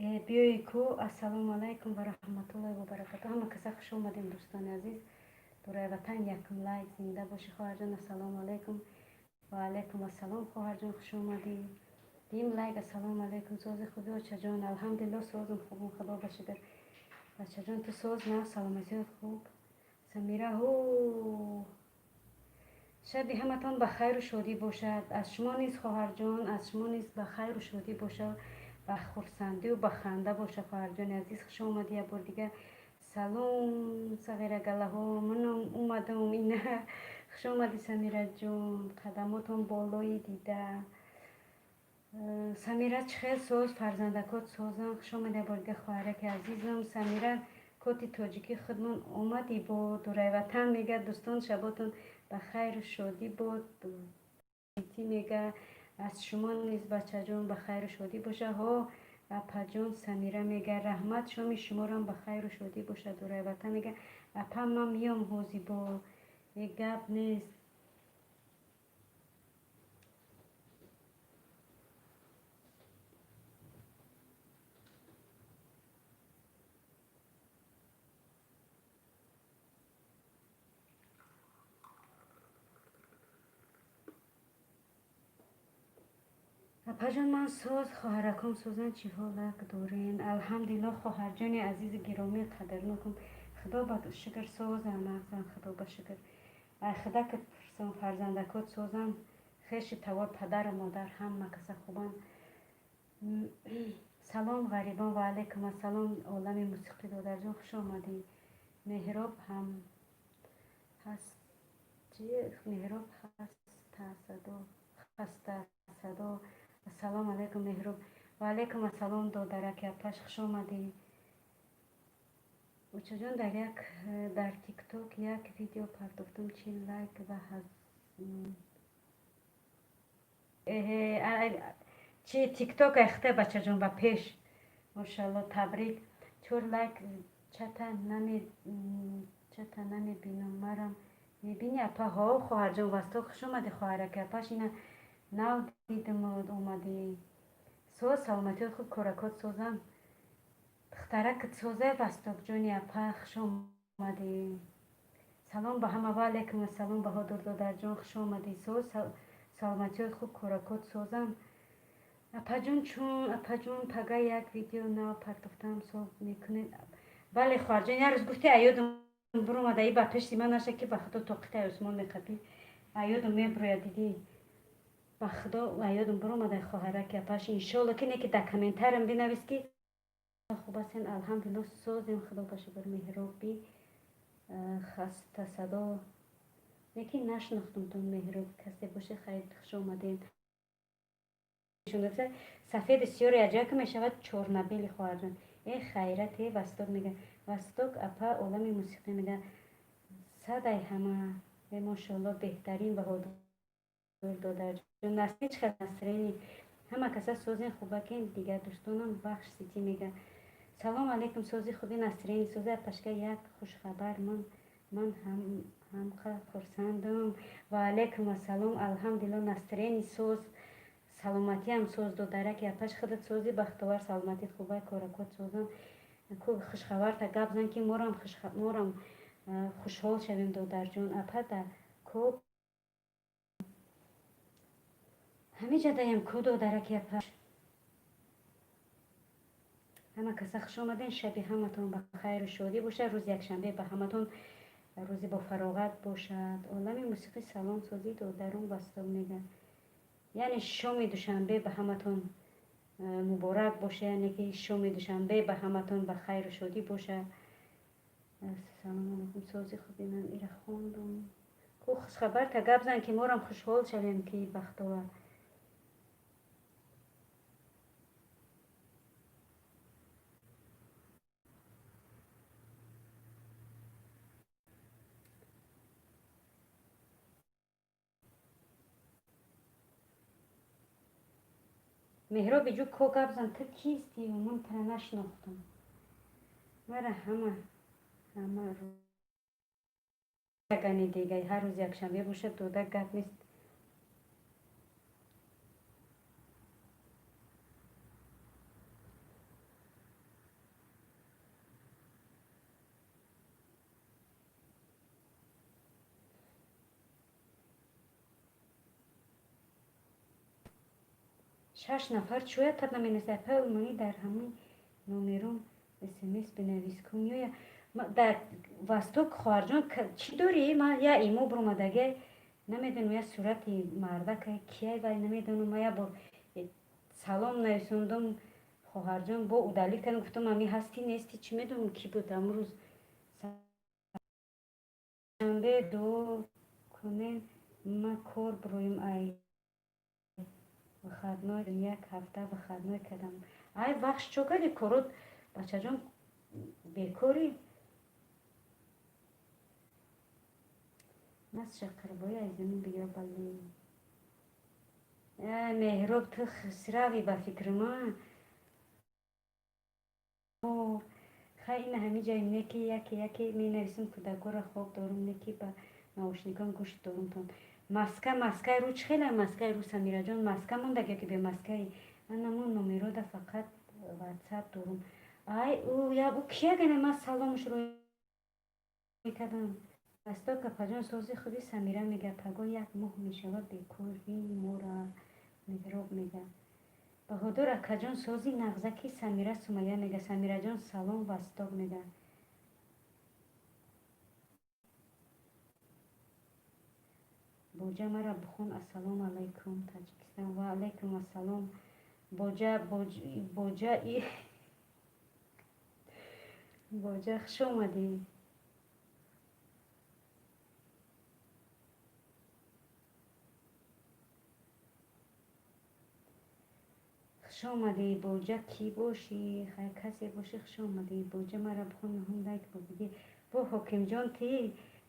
Биёи ку. Ассалому алайкум ва раҳматуллоҳи ва баракату. Ҳама каса хуш омадем, дӯстони азиз. Дураи ватан, якум лайк. Зинда бошӣ, хоҳарҷон. Ассалому алайкум. Ва алайкум ассалом, хоҳарҷон, хуш омадӣ. Дим лайк. Ассалому алайкум, сози, хуби, очаҷон? Алҳамдулилло, созум, хубум, худо ба шукр. Бачаҷон, ту соз на, саломатиёт хуб? Самира, ҳу, шаби ҳаматон ба хайру шодӣ бошад. Аз шумо низ, хоҳарҷон, аз шумо низ ба хайру шодӣ бошад, ба хурсандию ба ханда бошад. Хоҳарҷони азиз, хуш омадӣ як бор дига. Салом, сағира галаҳо, манам омадам ина. Хуш омадӣ, Самираҷон, қадамотон болои дида. Самира, чӣ хел, соз, фарзандакот созам? Хуш омадӣ як бор дига, хоҳараки азизам. Самира, коти тоҷикӣ худмон омадӣ бо дураи ватан мега. Дӯстон, шаботон ба хайру шодӣ бод мега. Аз шумо низ, бачаҷон, ба хайру шодӣ боша. Ҳо, апаҷон, Самира мега, раҳмат, шоми шуморам ба хайру шодӣ бошад. Дураи ватан мега, апа, ман миём ҳози бо е, гап нест. Апаҷон, ман соз, хоҳараком созан, чӣ ҳолак дорен? Алҳамдулилло, хоҳарҷони азизи гиромӣ, қадрнокум, худо ба шукр, созам, нағзам, худо ба шукр. Ай худакат пурсам, фарзандакот созам, хеши тавор, падару модар, ҳама каса хубанд? Салом, ғарибон. Ва алайкум ассалом, олами мусиқӣ, додарҷон, хуш омадӣ. Меҳроб ҳам ҳаст, чи меҳроб хастасадо, хастасадо. Ассалому алайкум, Меҳроб. Ва алайкум ассалом, додараки апаш, хуш омадӣ. Очаҷон, дар як дар Тикток як видео партофтам, 40 лайк ва чи Тикток ахте, бачаҷон, ба пеш, мошалло, табрик. Чор лайк, чата намебинам, марам мебини, апа? Ҳо, хоҳарҷон Васток, хуш омадӣ, хоҳараки апаш, ина нав дидам, омадӣ. Соз, саломатиёт хуб, коракот созам, духтаракат созе? Вастокҷони апа, хуш омадӣ. Салом ба ҳама. Ва алайкум ассалом, Баҳодур додарҷон, хуш омадӣ. Соз, саломатиёт хуб, коракот созам? Апаҷон, чун апаҷон, пага як видео нав партофтам, соб мекунед? Бале, хоҳарҷон, як рӯз гуфти, аёдам буромада и ба пеши ман наша, ки ба худо тоқитаи осмон меқапӣ, аёдам мебурояд, дидӣ, ба худо аёдам буромада. Хоҳараки апаш, иншолло, ки не ки дар комментариям бинавис, ки хуб ҳастен. Алҳамдулилло, созем, худо ба шукр. Меҳроби хастасадо, лекин нашинохтумтон. Меҳроб касе боше, хайр, хуш омадем. Сафеди сиёри аҷоиб ки мешавад, чорнабели, хоҳарҷон. Э, хайрате, Васток мега, Васток апа, олами мусиқӣ мега, садай ҳама. Э, мошоалло, беҳтарин, Баҳодур додарҷон. Насри чӣ хел, насрени, ҳама каса созен, хубакен? Дигар дӯстонам, Бахш Сити мега, салом алейкум, сози, хуби, насрени сози, апашка, як хушхабар, ман ҳамқа хурсандам. Ва алайкум ассалом, алҳамдулилло, насрени соз, саломатиам соз, додараки апаш, худат сози, бахтовар, саломатит хубай, коракот созам? Ку хушхабарта гап зан, ки морам хушҳол шавем, додарҷон. Апа, да ко ҳамиҷа даям ку, додараки апаш. Ҳама каса хуш омаден, шаби ҳаматон ба хайру шодӣ бошад, рӯзи якшанбе ба ҳаматон рӯзи бофароғат бошад. Олами мусиқӣ, салом, созӣ, додарон? Васток мега, яъне шоми душанбе ба ҳаматон муборак боша, яъне ки шоми душанбе ба ҳаматон ба хайру шодӣ боша. Ассалому алайкум, сози, хуби? Ман ира хондум ку, хушхабарта гап зан, ки морам хушҳол шавем, ки бахтовар. Меҳроби ҷу, ко гап зан, ту кистӣ? Ман тара нашинохтам. Мара ҳама ягани дига ҳар рӯз якшанбе бошад, дода, гап нест. Шаш нафар чӯя тад наменависад. Апай Олмонӣ, дар ҳамин номером смс бинавис кун ё дар Восток. Хоҳарҷон, чӣ дорӣ? Ма я имо буромадагай, намедонам, я сурати мардака кияй вай, намедонам. Ма я бор салом нависондум, хоҳарҷон, бо удалить кардам. Гуфтам, ами ҳастӣ, нестӣ, чӣ медонам, кӣ буд. Амрӯз шанбе, дуо кунем, ма кор буроем. Ай выходной, як ҳафта выходной кардам. Ай вақт чо кардӣ, корот, бачаҷон, бекорӣ? Насша қирбои азизами биё. Бале, Меҳроб, ту хусрави, ба фикри ман. Хай, ина ҳамин ҷоем, не ки яке яке менависам. Кӯдакҳоро хоб дорум, не ки ба наушникам гӯш дорумтон. Маска, маскаи рӯ чӣ хела, маскаи рӯ, Самираҷон, маска мондаг ё ки бемаскаи? Анамон номерода фақат Ватсап дорум. Ай, ӯ киягане, ман саломшро кардам. Восток апаҷон, сози худи Самира мега. Паго як моҳ мешавад бекорӣ мора, Меҳроб мега. Баҳодур акаҷон, сози нағзаки, Самира Сумая мега. Самираҷон, салом. Восток мега. Боҷа, мара бухон. Ассалому алайкум, Таҷикистон. Ва алайкум ассалом, боҷа, боҷа, боҷа, хуш омадӣ. Хуш омадӣ, боҷа. Кӣ бошӣ? Хай, касе бошӣ, хуш омадӣ. Боҷа, мара бухон, ҳум лайк бигӣ. Бо Ҳокимҷон, ти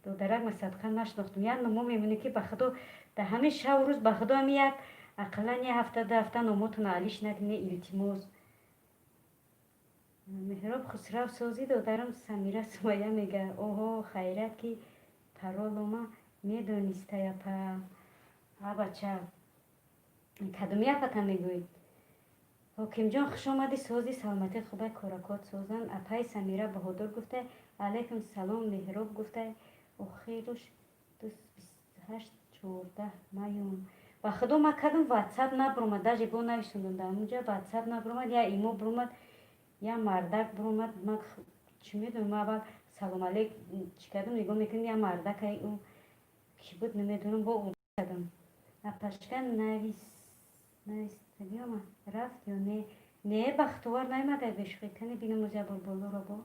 додарак, ма садқа нашнохтум. Як номо мемонӣ, ки ба худо, дар ҳамин шаву рӯз, ба худо, ҳами як ақаллан як ҳафта, 2 ҳафта номотона алиш накунӣ, илтимос. Меҳроб Хусрав, созӣ, додарам, Самира Сумая мега. Оҳо, хайрат, ки паролома медонистай, апа. А бача, кадоми апата мегӯӣ? Ҳокимҷон, хуш омадӣ. Сози, саломатӣ хубай, коракот созанд. Апаи Самира, Баҳодур гуфтай. Алайкум салом, Меҳроб гуфтай. Охируш 28 14 маюм. Ба худо, ма кардам, Ватсап набуромад, даже бо нависондам дар онҷа, Ватсап набуромад. Я имо буромад, я мардак буромад. Ма чӣ медонам, ма аввал салом алейк чӣ кардам, нигоҳ мекунам, я мардакай, ӯ кӣ буд, намедонам, бо кардам. Апашка, навистагиома рафт ё не? Не, бахтовар наомада, бешӯхӣ. Кани бинам, оз як бор болоро бо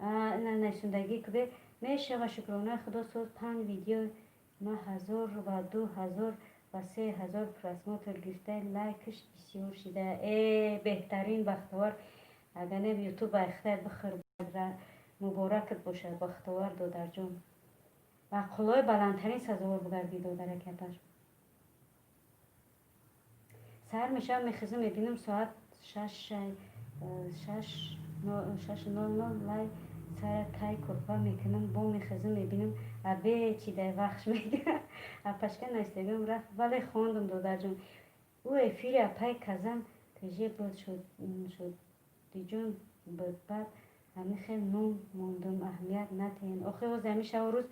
нависондагӣ кубе мешава. Шукронаи худо, соз, панҷ видео ма 1002 ҳазор ва 3000 просмотр гирифта, лайкаш бисёр шида. Э, беҳтарин, Бахтовар. Агар не, Ютуб айхтай бихӯр. Муборакат бошад, Бахтовар додарҷон, ва қуллои баландтарин сазовор бигардӣ, додараки апаш. Саҳар мешавам, мехезам, мебинам, соат 6:00, лай сара тай курпа мекунам, бо мехезам, мебинам, абе чи дай вахш мега. Апашка, навистагиам рафт, вале хондум, додарҷон. Ӯ эфири апай казан теже буд, шодиҷон буд, баъд ҳамин хел ном мондум, аҳамият натиҳем. Охир ҳозир ҳамин шаву рӯз,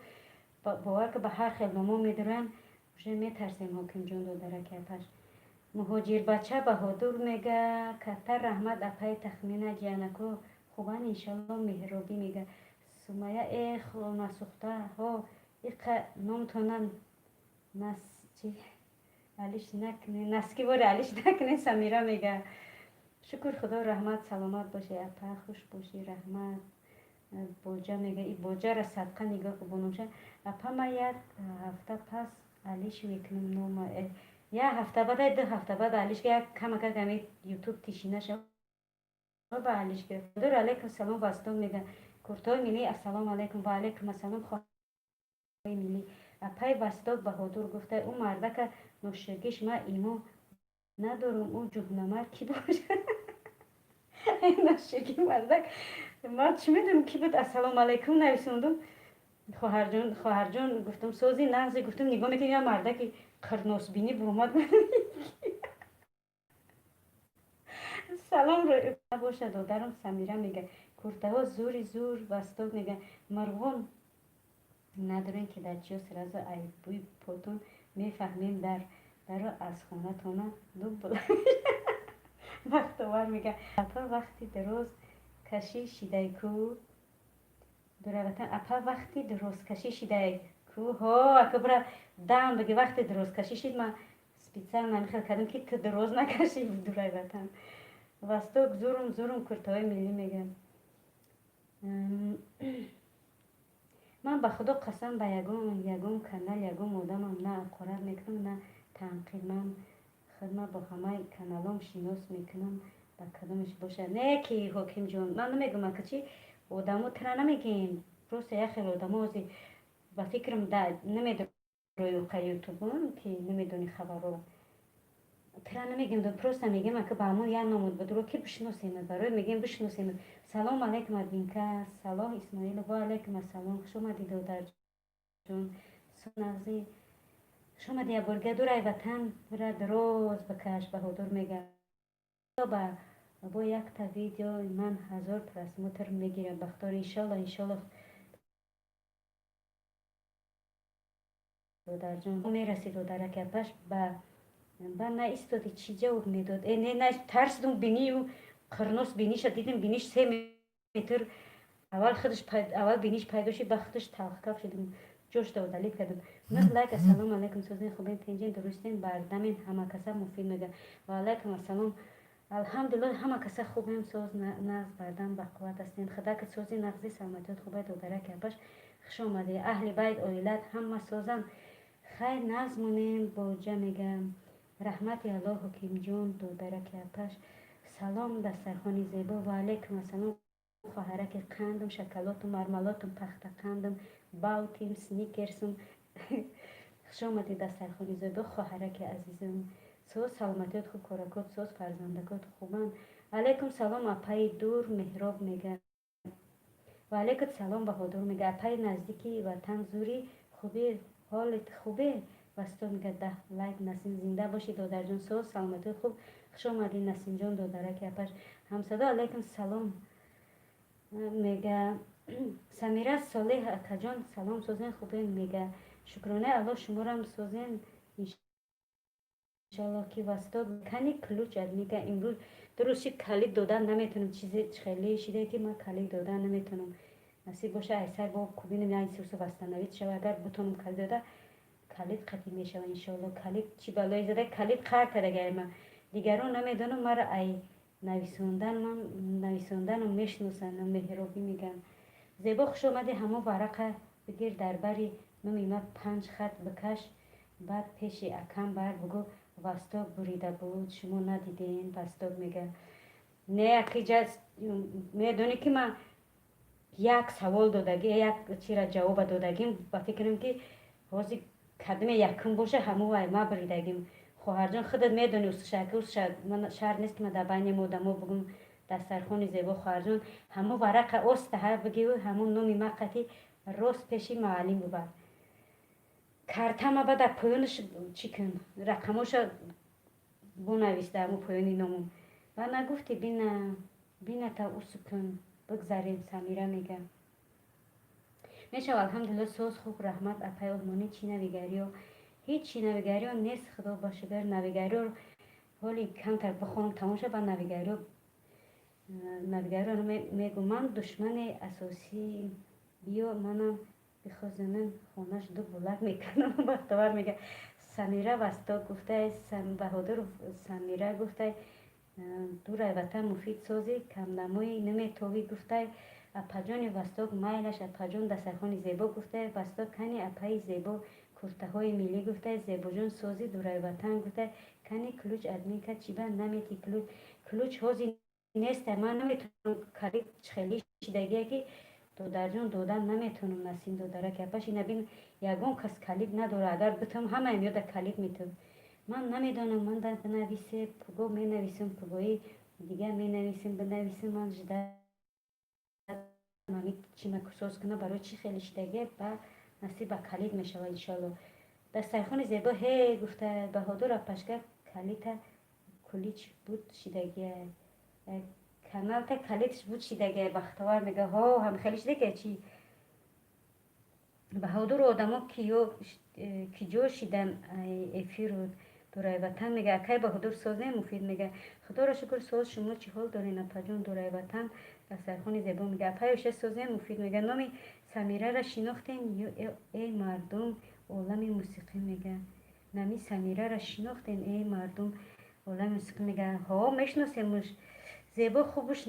бовар ки, ба ҳар хел номо медуранд, уже метарсем, Ҳокимҷон, додараки апаш. Муҳоҷирбача Баҳодур мега: каттар раҳмат, апаи Тахмина, ҷианако хубан, иншалло. Меҳробӣ мега. Сумая, э хонасӯхтаҳо, иқа номтона чи алиш накунед, наски боре алиш накунед. Самира мега: шукр худо, раҳмат, саломат бошӣ, апа, хуш бошӣ, раҳмат. Боҷа мега. И боҷара садқа нигоҳ ку бономша. Апа, ма як ҳафта пас алиш мекунам нома. Як ҳафта баъд, 2 ҳафта баъд алиш, як камакак ами Ютуб тишина шава, ба алиш. Дур. Алайкум салом, Вастон мега. Куртои миллӣ, ассалому алайкум. Ва алайкум ассалом, хоҳари миллӣ. Апай Васток, Баҳодур гуфта: ӯ мардака ноширгиш, ма имо надорум, ӯ ҷуҳнамар кӣ бошад? Ноширги мардак, ма чӣ медонам, кӣ буд. Ассалому алайкум нависондум, хоҳарҷон, хоҳарҷон гуфтам, сози, нағзе гуфтам, нигоҳ мекунам, я мардаки қирносбинӣ буромад. Салом боша, додарам. Самира мега: куртаҳо зури зур. Васток мега: марғон надорем ки дар чиё, сразу айбӯи потон мефаҳмем. Дар Даро аз хонатона ду Бахтовар мега: «Апа, вақти дароз кашӣ шидай ку, дураватан, апа, вақти дарозкашӣ шидай ку?» Ҳо, ака, бира дам биги, вақти дарозкашӣ шид. Ман специально намихел кардам, ки ту дароз накашӣ. Дурай ватан, Восток, зурум, зурум, куртаҳои миллӣ мегӯям. Ман ба Худо қасам, ба ягон канал, ягон одамам на ҳақорат мекунам, на танқид. Ман худма бо ҳамаи каналом шинос мекунам, ба кадомеш бошад. Не ки, Ҳокимҷон, ман намегӯям, ака, чи одамо тира намегӯем, просто як хел одамо ҳозир ба фикрам намедорои ютубон, ки намедони хабарро. Тира намегӯем, просто мегӯем, ака, ба ҳамон як номуд будро, ки бишносемад, барои мегӯем бишносемад. Салом алайкум, админка Салоҳ Исмоилов. Ва алайкум ассалом, хуш омадӣ, додарҷон, нағзӣ, хуш омадӣ. Якборга дурай ватан ра дароз бикаш. Баҳодур мега: «Бо якта видео ман 1000 просмотр мегирам». Бахтор, иншолло, иншолло, додарҷон, мерасӣ. Додараки апаш ба наистоди, чӣ ҷавоб медод? Э, не, на, тарсидум, бинию қирнос, биниша дидим, биниш 3 метр. Аввал худаш, аввал биниш пайдо шид, ба худаш талхкаф шудим, ҷошта удалить кардам. Нӯҳ лайк. Ассалому алайкум, созин, хубен, тинҷин, дурустен, бардамин, ҳама каса муфид мега. Ва алайкум ассалом, алҳамдулиллоҳ, ҳама каса хубем, соз, нағз, бардам, бақувват ҳастем. Худака сози, нағзи, саломатиёт хубай. Додараки апаш, хуш омадӣ. Аҳли байт, оилат ҳама созанд? Хайр, нағз монем, боҷа мегам. Раҳмати Аллоҳ, Ҳокимҷон. Додараки апаш, салом, дастархони зебо. Ва алайкум ассалом, хоҳараки қандум, шоколатум, мармалотум, пахтақандум, баутим, сникерсум, хуш омадӣ, дастархони зебо, хоҳараки азизум. Соз, саломатиёт хуб, коракот соз, фарзандакот хубанд? Алайкум салом, апаи дур, Меҳроб мега. Ва алайкум салом, Баҳодур мега: «Апаи наздики ватан, зури, хубӣ, ҳолат хубе?» Васто мега: 10 лайк. Насим, зинда бошӣ, додарҷон, соз, саломатиёт хуб, хуш омадӣ, Насимҷон. Додараки апаш, ҳамсадо, алайкум салом мега. Самира Солеҳ, акаҷон, салом, созен, хубен? Мега: «Шукронаи Аллоҳ, шуморам созен, иншоллоҳ». Ки Васток, кани ключ мега. Имрӯз дурусти калид додан наметавонам, чизе хеле шиде, ки ман калид додан наметавонам. Насиб боша, айсар бо кубинам, як сурсу восстановить шава, агар бутонам калид дода, калид қатъӣ мешава, иншоалло. Калид чӣ балое зада, калид қар кардагай ма. Дигарон намедонам, мара ай нависондан, ман нависондану мешиносанд. Меҳробӣ мегӯям: «Зебо, хуш омадӣ. Ҳамон варақа бигир, дар бари номи ма панҷ хат бикаш, баъд пеши акам бар, бугӯ Восток бурида буд, шумо надидем». Восток мега: «Не, акиҷа медонӣ, ки ман як савол додагӣ, як чира ҷавоба додагим. Ба фикрам, ки ҳозир кадоме якум боша, ҳамон вай ма буридагим. Хоҳарҷон, худат медонӣ, шаҳр нест, ки ман дар байни одамо бугум». Дастархони зебо, хоҳарҷон, ҳамон варақа остаҳа бигиву ҳамон номи ма қати рост пеши муаллим бубар. Картама ба дар поёнаш чӣ кун, рақамоша бунавис дар ҳамон поёни номум. Ва нагуфтӣ, бина, бината, усу кун, бигзарем». Самира мега: «Мешава, алҳамдулилло, соз, хуб, раҳмат. Апаи олмонӣ, чӣ навигариё?» Ҳеҷ навигариё нест, Худо ба шукр. Навигариё ҳоли камтар бихонам, тамом шава, ба навигариё мегӯм. Ман душмани асосӣ биё, манам бихозанам, хонаш ду булак мекунам. Бахтовар мега: «Самира Васток гуфтай». Баҳодур, Самира гуфтай: «Дурай ватан, муфид, созӣ, камнамои наметовӣ», гуфтай. Апаҷони Васток, майлаш, апаҷон, дастархони зебо, гуфтай. Васток, кани, апаи зебо, куртаҳои миллӣ, гуфтай. Зебоҷон, сози, дурай ватан, гуфтай. Кани ключ, админка, чиба намети ключ? Ключ ҳозир неста, ман наметавонам, калид хеле шидагие, ки додарҷон, додан наметавонам. Насим, додараки апаш, ина бин, ягон кас калид надорад. Агар битавам, ҳамаам ёда калид метавам. Ман намедонам, ман бинависе, пуго менависам, пугои дигар менависем, бинависем. Ман жда чима соз кунам, барои чӣ хеле шидагие, ба насиб ба калид мешавад, иншоалло. Дастархони зебо, ҳе, гуфта. Баҳодур, апашка, калита кулич буд шидагия, каналта калидш буд шидагия. Бахтовар мега: «Ҳо, ҳам хеле шидагия чи?» Баҳодур, одамо киҷо шидан эфиру Дурай ватан мега, акай Баҳодур, созем? Муфид мега, худоро шукр, соз, шумо чӣ ҳол дорен, апаҷон? Дурай ватан дастархони зебо мега. Апай Оша, созем? Муфид мега, номи Самирара шинохтем ё эй мардум олами мусиқӣ мега. Нами Самирара шинохтем, эй мардум олами мусиқӣ мега. Ҳо, мешиносемуш. Зебо хубуш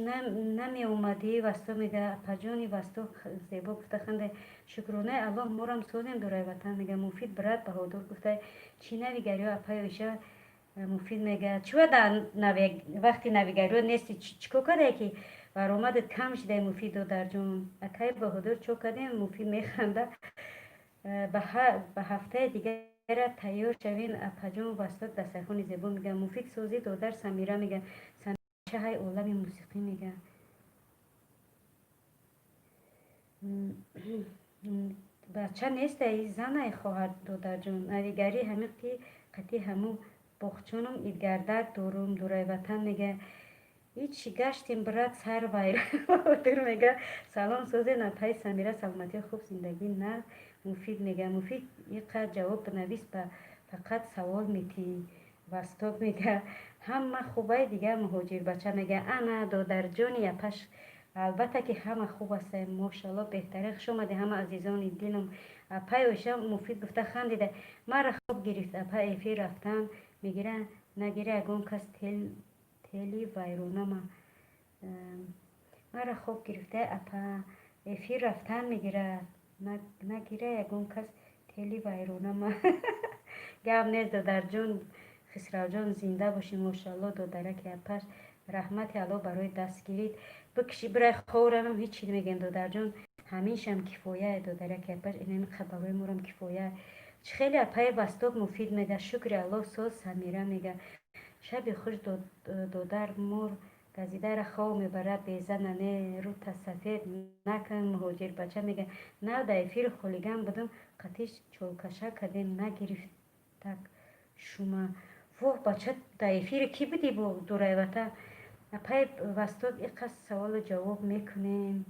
намеомадӣ. Васто мега, апаҷони Васто зебо гуфта ханде. Шукронаи Аллоҳ, морам созем. Дурай ватан мега, Муфид брат Баҳодур гуфта, чӣ навигариё, апай Оиша? Муфид мега, чува вақти навигариё нести, чӣ кор кардае ки баромадат кам шидай? Муфид додарҷон, акай Баҳодур, чо кардем? Муфид механда. Ба ҳафтаи дигара тайёр шавен, апаҷон. Васток дастархони зебо мега. Муфид, созӣ, додар? Самира мега, чаҳай олами мусиқӣ мега. Бача нестай, занай, хоҳар додарҷон. Навигарӣ ҳамин ки қатъи ҳамун боғчонам идгардак дорум. Дурай ватан мега, ичи гаштем, брат, сар вайр мега. Салом, созен, апаи Самира? Саломатӣ хуб, зиндагӣ на. Муфид мега, Муфид, иқа ҷавоб бинавис, ба фақат савол метиҳӣ. Васток мега, ҳама хубай дигар. Муҳоҷирбача мега, ана додарҷони апаш, албатта ки ҳама хуб ҳастем, мошалло, беҳтарин. Хуш омадӣ, ҳама азизони дилам. Апай Оиша, Муфид гуфта хандида, мара хоб гирифт. Апа, эфир рафтан мегира, нагира ягон кас тели вайронама. Мара хоб гирифта, апа, эфир рафтан мегира, нагира ягон кас тели вайронама. Гап нест, додарҷон Хисравҷон, зинда бошӣ, мошалло, додараки апаш, раҳмати Алло барои дастгирит. Бикши бирай хорамам, ҳечи намегӯям, додарҷон, ҳамешам кифоя, додараки апаш, инами барои морам кифоя. Чӣ хеле, апаи Васток? Муфид мега, шукри Аллоҳ, соз. Самира мега, шаби хуш, додар, мор газидара хов мебарад, безана не, рута сафед накун. Муҳоҷирбача мега, нав дар эфири хулиган будам, қатиш чолкаша кардем, нагирифтак шума. Воҳ, бача, дар эфири кӣ будӣ бо дурайвата? Апаи Васток, иқа саволу ҷавоб мекунем.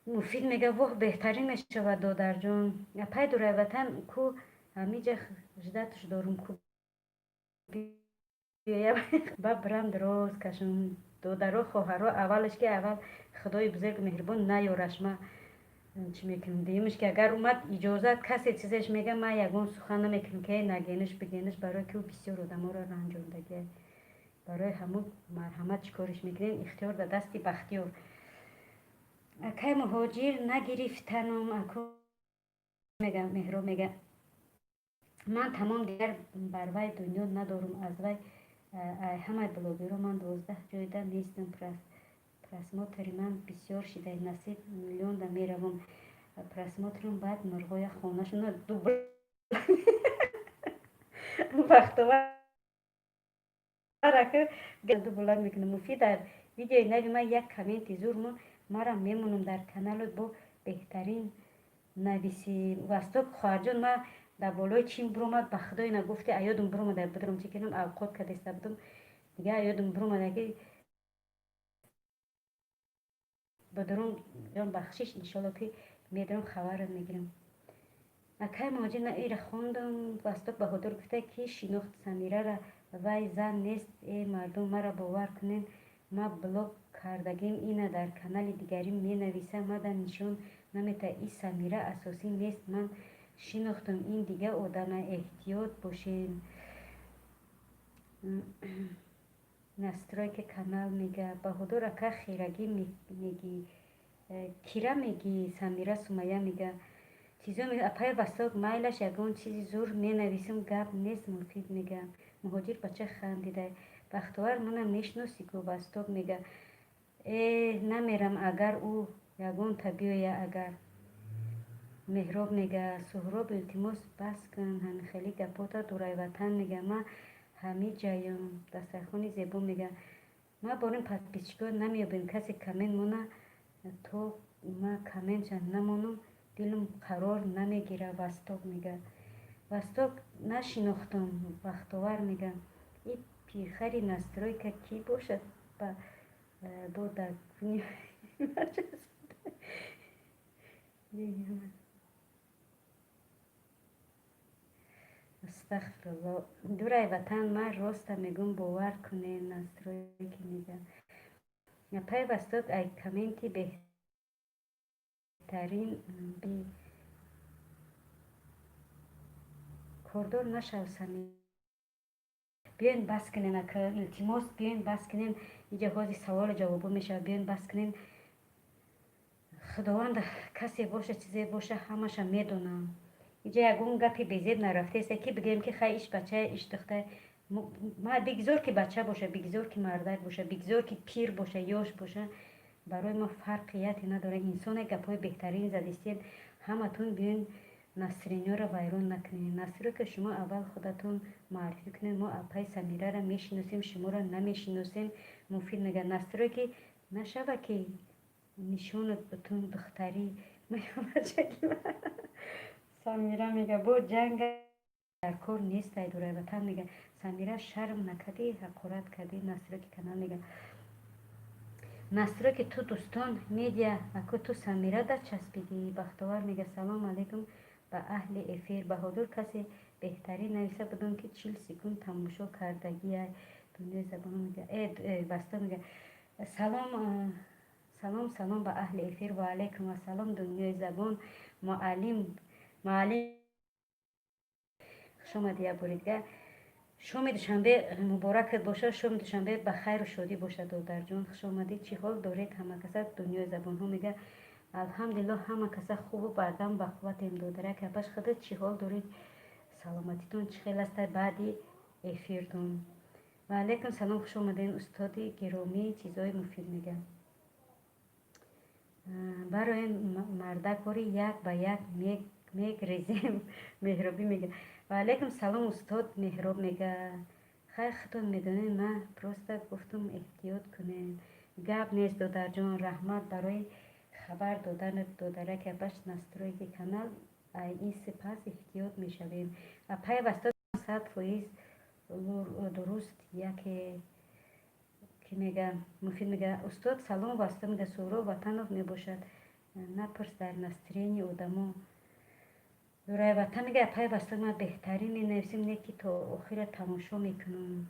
Муфид мега, воҳ, беҳтарин мешавад, додарҷон. Апаи дурайватан ку, ҳамиҷа ждать ш дорум, ку ба бирам дроз кашам. Додаро, хоҳаро, аввалаш ки аввал худои бузургу меҳрибон наёраш, ма чӣ мекунам? Дуюмаш ки агар омад, иҷозат касе чизеш мега, ман ягон сухан намекунам, ки нагенаш бигенаш, барои ки ӯ бисёр одаморо ранҷондагия. Барои ҳамун марҳамат, чӣ кориш мекунем, ихтиёр дар дасти Бахтиёр. Акай муҳоҷир, нагирифтанум аку мега. Меҳроб мега, ман тамом дигар бар вай дунё надорум, аз вай ҳамаи блогерҳо ман 12 ҷойда нестам, просмотр и ман бисёр шида, насиб миллионда меравам просмотр ам, баъд мурғоя хонашона дубл. Бахтовар дублак мекунам. Муфид, дар видеои нави ман як комменти зур мон, марам мемонам дар каналот бо беҳтарин нависӣ. Васток, хоҳарҷон, ман дар болои чин биромад, ба худо ина гуфти, аёдум биромада будам, чӣ кунам, авқот кардеста будам, дига аёдум биромада ки бадаром ҷон, бахшиш, иншолло ки медарам, хабарат мегирам. Акай муҳоҷир, на ира хондам. Васток Баҳодур гуфта, ки шинохт Самирара? Вай зан нест, э мардум, мара бовар кунен, ма блок кардагим, ина дар канали дигарӣ менависам, мада нишон намета, и Самира асосӣ нест, ман шинохтам, ин дига одама, эҳтиёт бошен. Настройка канал мега. Баҳодур ака, хирагӣ мегӣ, кира мегӣ? Самира Сумая мега, чизо. Апаи Васток, майлаш, ягон чизи зур менависам, гап нест. Муфид мега, муҳоҷир бача хандида. Бахтовар, манам мешиносӣ ку. Васток мега, э намерам, агар ӯ ягонта биёя агар. Меҳроб мега, Суҳроб, илтимос, бас кун ҳамихелӣ гапота. Дурайватан мега, ман ҳамиҷаём. Дастархони зебо мега. Ма борин подписчик ҳо намеёбем, касе коммент мона, то ма комментша намонам, дилам қарор намегира. Васток мега, Васток, нашинохтам. Бахтовар мега, и пирхари настройка кӣ бошад? Бо дар куни Астағфирулло. Дурай ватан, ман роста мегӯм, бовар кунед, настройки мега. Апай Восток, ай комменти беҳтарин кордор нашав, Самир. Биёен, бас кунем, ака, илтимос, биёен, бас кунем. Иҷа ҳози саволу ҷавобо мешавад. Биёен, бас кунем. Худованд касе боша, чизе боша, ҳамаша медонам. Иҷа ягон гапи безеб нарафтест, ки бигӯем, ки хай, иш бача, иш духтар. Бигзор ки бача боша, бигзор ки мардак боша, бигзор ки пир боша, ёш боша, барои мо фарқияте надорад. Инсоне гапҳои беҳтарин задистед ҳаматон. Биёен, настроениёро вайрон накунед. Настройка шумо аввал худатон муаррифӣ кунед. Мо апай Самираро мешиносем, шуморо намешиносем. Муфид мега, настройки нашава, ки нишонат бутун духтарӣ. Самира мега, бо ҷанга дар кор нестай. Дурай ватан мега, Самира, шарм накардӣ, ҳақорат кардӣ. Настройки канал мега, настройки ту дӯстон медиа, аку ту Самира да часпидӣ. Бахтовар мега, салом алейкум ба аҳли эфир. Баҳодур, касе беҳтарин нависа будам, ки 40 секунд тамошо кардагия. Дунёи забон мега, Васто мега, салом, салом, салом ба аҳли эфир. Ва алайкум ассалом, дунёи забон. Муаллим, муаллим, хушомадӣ як бори дигар. Шоми душанбе муборакат бошад, шоми душанбе ба хайру шодӣ бошад. Додарҷон, хушомадӣ. Чӣ ҳол доред, ҳама каса? Дунёи забонҳо мега, алҳамдулилло, ҳама каса хубу бардам, ба қувватем. Додарак, апаш, худат чӣ ҳол доред? Саломатитон чӣ хел аста баъди эфиртон? Ва алайкум салом, хуш омадем, устоди гиромӣ. Чизҳои муфид мега. Барои мардакори як ба як мегрезем. Меҳробӣ мега, ва алайкум салом, устод Меҳроб мега. Хай, худтон медонед, ман просто гуфтум, эҳтиёт кунед. Гап нест, додарҷон, раҳмат барои хабар доданат. Додараки апаш, настройки канал, ай ин сипас эҳтиёт мешавем. Апай Вастод, 100% дуруст. Яке ки мега, Муфид мега, устод салом. Васто мега, Суҳроб Ватанов мебошад. Напурс дар настроении одамо. Дурай ватан мега, апай Вастод, ман беҳтарин менависем, не ки то охира тамошо мекунам.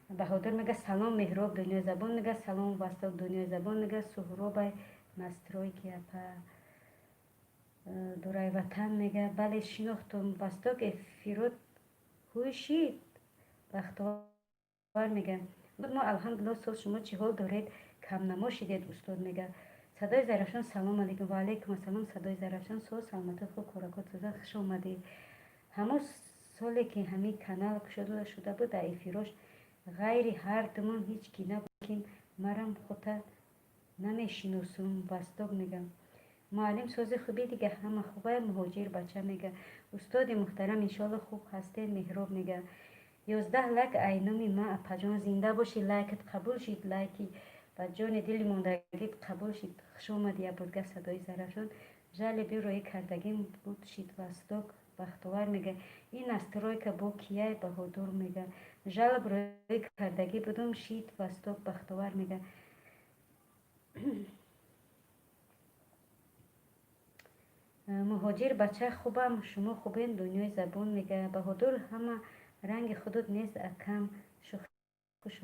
Баҳодур мега, салом, Меҳроб. Дунёи забон мега, салом, Васток. Дунёи забон мега, Суҳробай, настройки апа. Дурай ватан мега, бале, шинохтум. Васток, эфирот ҳӯй шид. Бахтовар мега, мо алҳамдулилло соз, шумо чӣ ҳол доред? Камнамо шидед, устод мега. Садои Зарафшон, салом алейкум. Ва алейкум ассалом, садои Зарафшон. Соз, саломатӣ хуб, коракот соза. Хуш омадӣ. Ҳамон соле ки ҳамин канал кушода шуда буд, дар эфирош ғайри ҳар думон ҳеҷ ки набуд, ки марам хута намешиносум. Васток мега, муаллим, сози хуби, дига ҳама хубай. Муҳоҷир бача мега, устоди муҳтарам, иншоалло хуб ҳастед. Меҳроб мега, 11 лайк айноми ма. Апаҷон, зинда бошӣ, лайкат қабул шид, лайки ба ҷони дили мондагит қабул шид. Хуш омадӣ ябодга. Садои Зарафшон, жалоба роӣ кардагим буд, шид. Васток. Бахтовар мега, ин настройка бо кияй? Баҳодур мега, жалоба роӣ кардагӣ будум, шид. Васток. Бахтовар мега, муҳоҷир бача, хубам, шумо хубен? Дунёи забон мега, Баҳодур, ҳама ранги худут нест, акам, шӯхӣ. Хуш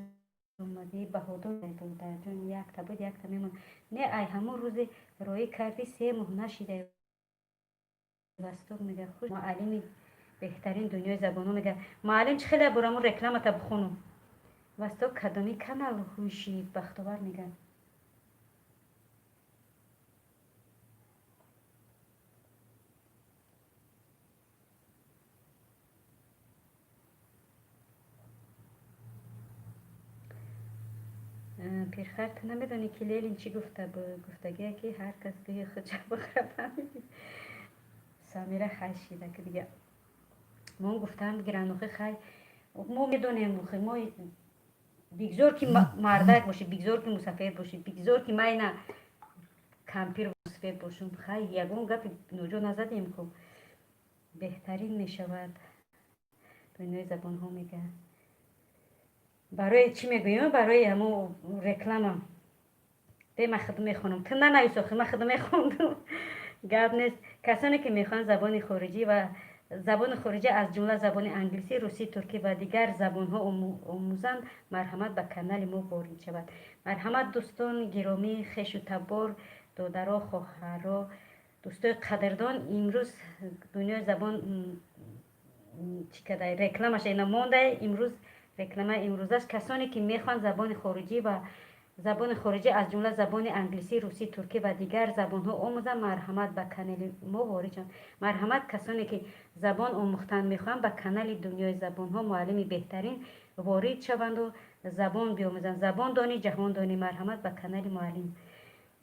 омадӣ, Баҳодур. Додарҷон, якта буд, якта мемон. Не, ай ҳамон рӯзе роӣ кардӣ, 3 моҳ нашида. Васток мега, хуш, муаллими беҳтарин. Дунёи забонҳо мега, муаллим, чӣ хеле бураму рекламата бихону. Васток, кадоми канал ҳӯйшид? Бахтовар мега, пирхар, ту намедонӣ, ки Ленин чӣ гуфта буд? Гуфтагие, ки ҳар кас гӯи худша бихӯра. Фаҳмидӣ? Самира, хай, шида ки дига мо гуфтан гиранохи. Хай, мо медонем, мо бигзор ки мардак бошӣ, бигзор ки мусафир бошӣ, бигзор ки майна кампир мусафир бошум. Хай, ягон гапи ноҷо назадем ку. Беҳтарин мешавад. Дунёи забонҳо мега, барои чӣ мегӯем? Барои ҳамо реклама де ман худ мехонам. Ту нанавис охи, ман худ мехондум. Гап нест. Касоне ки мехоҳанд забони хориҷӣ ва Забони хориҷа, аз ҷумла забони англисӣ, русӣ, туркӣ ва дигар забонҳо омӯзанд, марҳамат, ба канали мо ворид шавад. Марҳамат, дӯстон гиромӣ, хешу табор, додаро, хоҳаро, дӯстои қадрдон. Имрӯз Дунёи забон чӣ кадай, рекламаша ина мондай. Имрӯз рекламаи имрӯзаш: касоне ки мехоҳанд забони хориҷӣ ва забони хориҷӣ, аз ҷумла забони англисӣ, русӣ, туркӣ ва дигар забонҳо омӯзанд, марҳамат, ба канали мо ворид шаванд. Марҳамат, касоне ки забон омӯхтан мехоҳанд, ба канали Дунёи забонҳо, муаллими беҳтарин ворид шаванду забон биомӯзанд. Забон донӣ, ҷаҳон донӣ. Марҳамат, ба канали муаллим.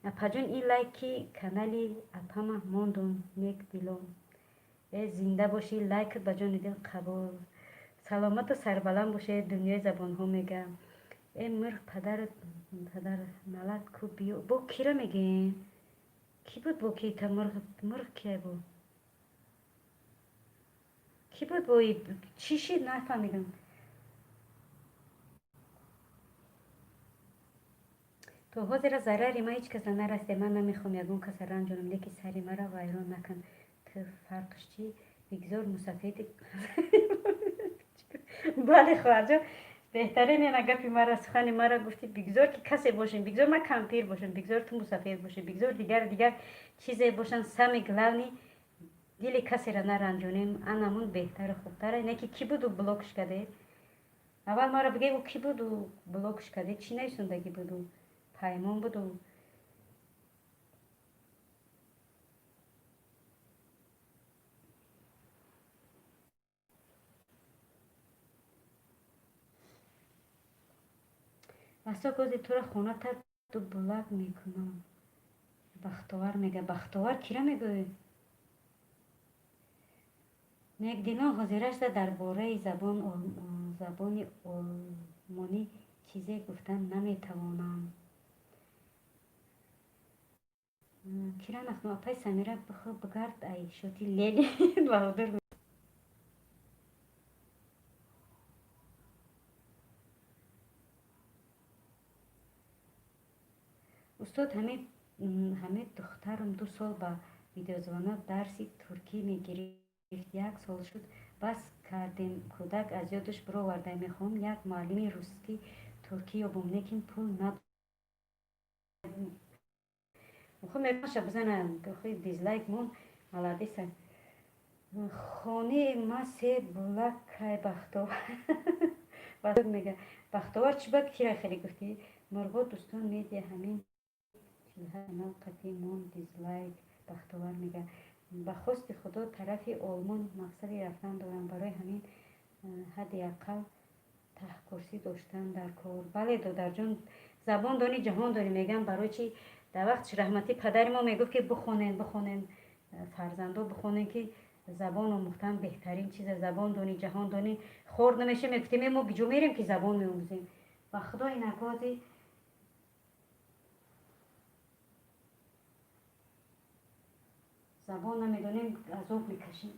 Апаҷон, ин лайки канали апама мондум. Нек дилон, э, зинда бошӣ, лайкат ба ҷони дил қабул. Саломату сарбаланд бошед. Дунёи забонҳо мегам. Э, мирғ, падарат, падар налат ку, биё. Бо кира мегем? Кӣ буд? Бо ки та мирғ? Мирғ кия буд? Кӣ буд? Бо чӣ шид, нафаҳмидам. То ҳозира зарари ман ҳеҷ каса нарасида. Ман намехоҳам ягон каса ранҷонам, лекин сари маро вайрон накун. Ту фарқш чӣ? Бигзор мусафеди. Бале, хоҳарҷон, беҳтарин ена гапи мара, сухани мара гуфтӣ. Бигзор ки касе бошем, бигзор ман кампир бошам, бигзор ту мусафед бошӣ, бигзор дигар дигар чизе бошанд, самое главное, дили касеро наранҷонем, анамун беҳтару хубтара. Не ки кӣ буду блокш каде? Аввал маро бигӯ, ӯ кӣ буду блокш каде? Чӣ нависондагӣ буду? Паймон буду? Васо гози туро хоната ду булак мекунам. Бахтовар мега. Бахтовар кира мегӯӣ? Некдилон, ҳозирашда дар бораи забони олмонӣ чизе гуфтан наметавонам. Кира нахну? Апай Самира, бихо, бигард ай шоти лели. Баҳодур. Устод, ҳамин духтарам 2 сол ба видеозвонок дарси туркӣ мегирифт. Як сол шуд, бас кардем. Кӯдак аз ёдаш бироварда. Мехоҳам як муаллими русӣ туркӣ ёбам, лекин пул надорам. Меша бизана дизлайк мон. Молодец. Хонаи ма се булак кай. Бахтовар мега. Бахтовар, чӣ ба кира хеле гуфтӣ? Мурғо, дӯстон медиа, ҳамин канал қатӣ мон дизлайк. Бахтовар мега: ба хости Худо тарафи Олмон мақсади рафтан дорам, барои ҳамин ҳадди ақал таҳкурсӣ доштан дар кор. Бале, додарҷон, забон донӣ, ҷаҳон донӣ мегӯям. Барои чи дар вақти раҳматӣ падари мо мегуфт, ки бихонен, бихонен, фарзандо, бихонен, ки забон омӯхтан беҳтарин чиза. Забон донӣ, ҷаҳон донӣ. Хор намеша, мегуфтем, мо куҷо мерем, ки забон меомӯзем? Ба Худо, инакози забон намедонем, азоб мекашем.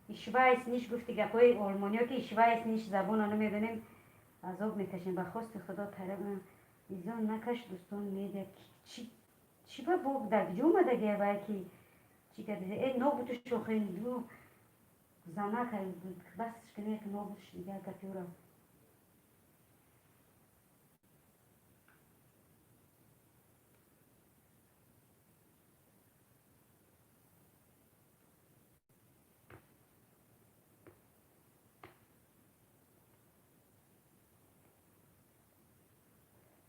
Ich weiß nicht, гуфти гапҳои олмониё, ки ich weiß nicht, забонро намедонем, азоб мекашем. Ба хости Худо изон накаш. Дӯстон медиа, чӣ ба бо дар куҷо омадагия вай, ки чӣ кардиса? Э, нобуту шохин занака, басш кунек, нобутш дигар гапёра.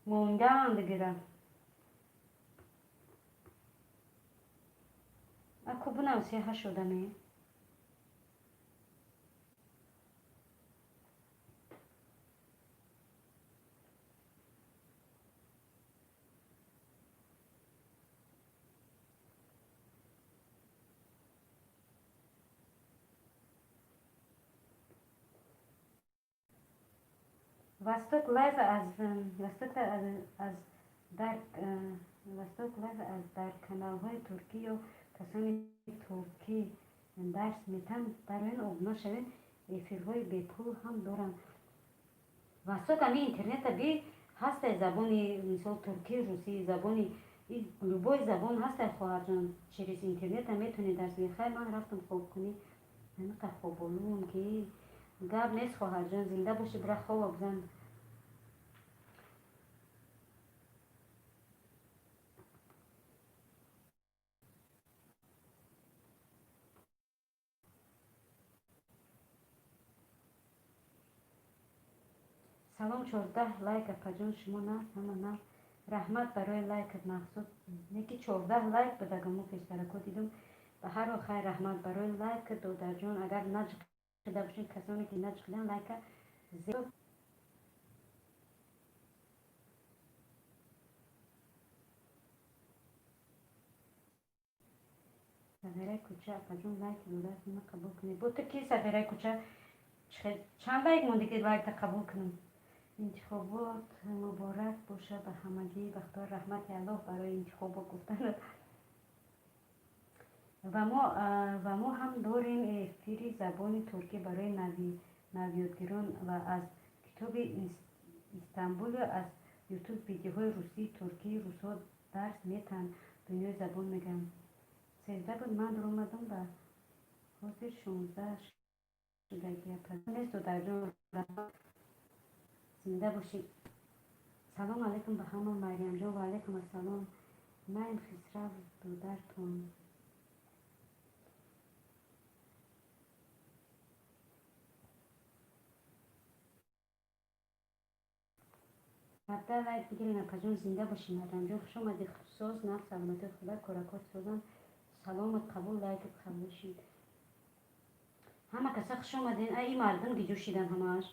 Мондаанд гира. Аку бунавси, ҳашт одаме. Восток Лайф аз Восток аз дар Восток Лайф аз дар каналҳои туркӣ ё касони туркӣ дарс метан, барои обуна шавед. Эфирҳои бепул ҳам доранд. Восток, ами интернета би ҳастай, забони, мисол, туркӣ, русӣ, забони Любой забон ҳастай, хоҳарҷон, через интернета метавонӣ дарс гирӣ. Хайр, ман рафтам хоб кунӣ. Ҳамиқа хоболум, ки гап нест, хоҳарҷон, зинда бошӣ, бира хоба бизан. Салом, 14 лайк, апаҷон, шумо нағз, ҳама нағз. Раҳмат барои лайкат, Мақсуд. Неки 14 лайк будагаму пештарако дидум. Ба ҳар ҳол, хайр, раҳмат барои лайк, додарҷон. Агар наҷиқида бошед, касоне ки наҷиқидан, лайка зебо. Сағираи кӯча, апаҷон, лайки додаратонро қабул кунед. Бо ту ки, Сағираи кӯча, чанд лайк монди, ки лайкта қабул кунам? Интихобот муборак боша ба ҳамагӣ. Бахтор, раҳмати Аллоҳ барои интихобот гуфтанат. Ва мо ҳам дорем эфири забони туркӣ барои навёдгирон ва аз китоби Истанбулю аз Ютуб видеоҳои русӣ, туркӣ, русҳо дарс метаҳанд, дунёи забон мегӯям. 13 буд, ман дуромадам, ба ҳозир 16 шудагӣ. Нест, додарҷон, зинда бошӣ. Салом алайкум ба ҳама, Марьямҷон. Ва алайкум ассалом. Маем Хисрав, додартон. 17 лайк бигирен, апаҷон, зинда бошӣ. Марьямҷон, хуш омадӣ. Соз, нағз, саломатӣ худа, коракот созам. Саломат қабул, лайкат қабул шид. Ҳама каса хуш омаден. Ай, мардум гиҷӯ шидан ҳамааш.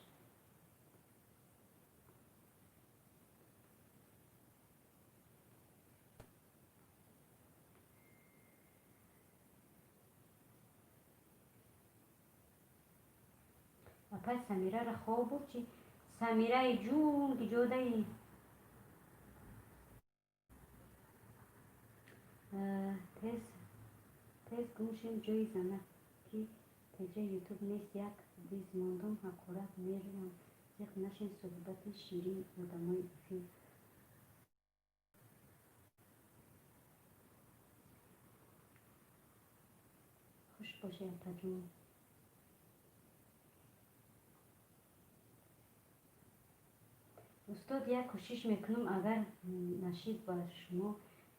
Апай, Самирара хоб буд чи? Самираи ҷун, гиҷодаи? Тез тез гум шем, ҷои зана ки теҷа Ютуб нест, як диз мондум, ҳақорат мерам. Зиқ нашин, суҳбати ширин одамои эфир. Хуш бошӣ, апаҷон. Устод, як кӯшиш мекунам, агар нашид ба шумо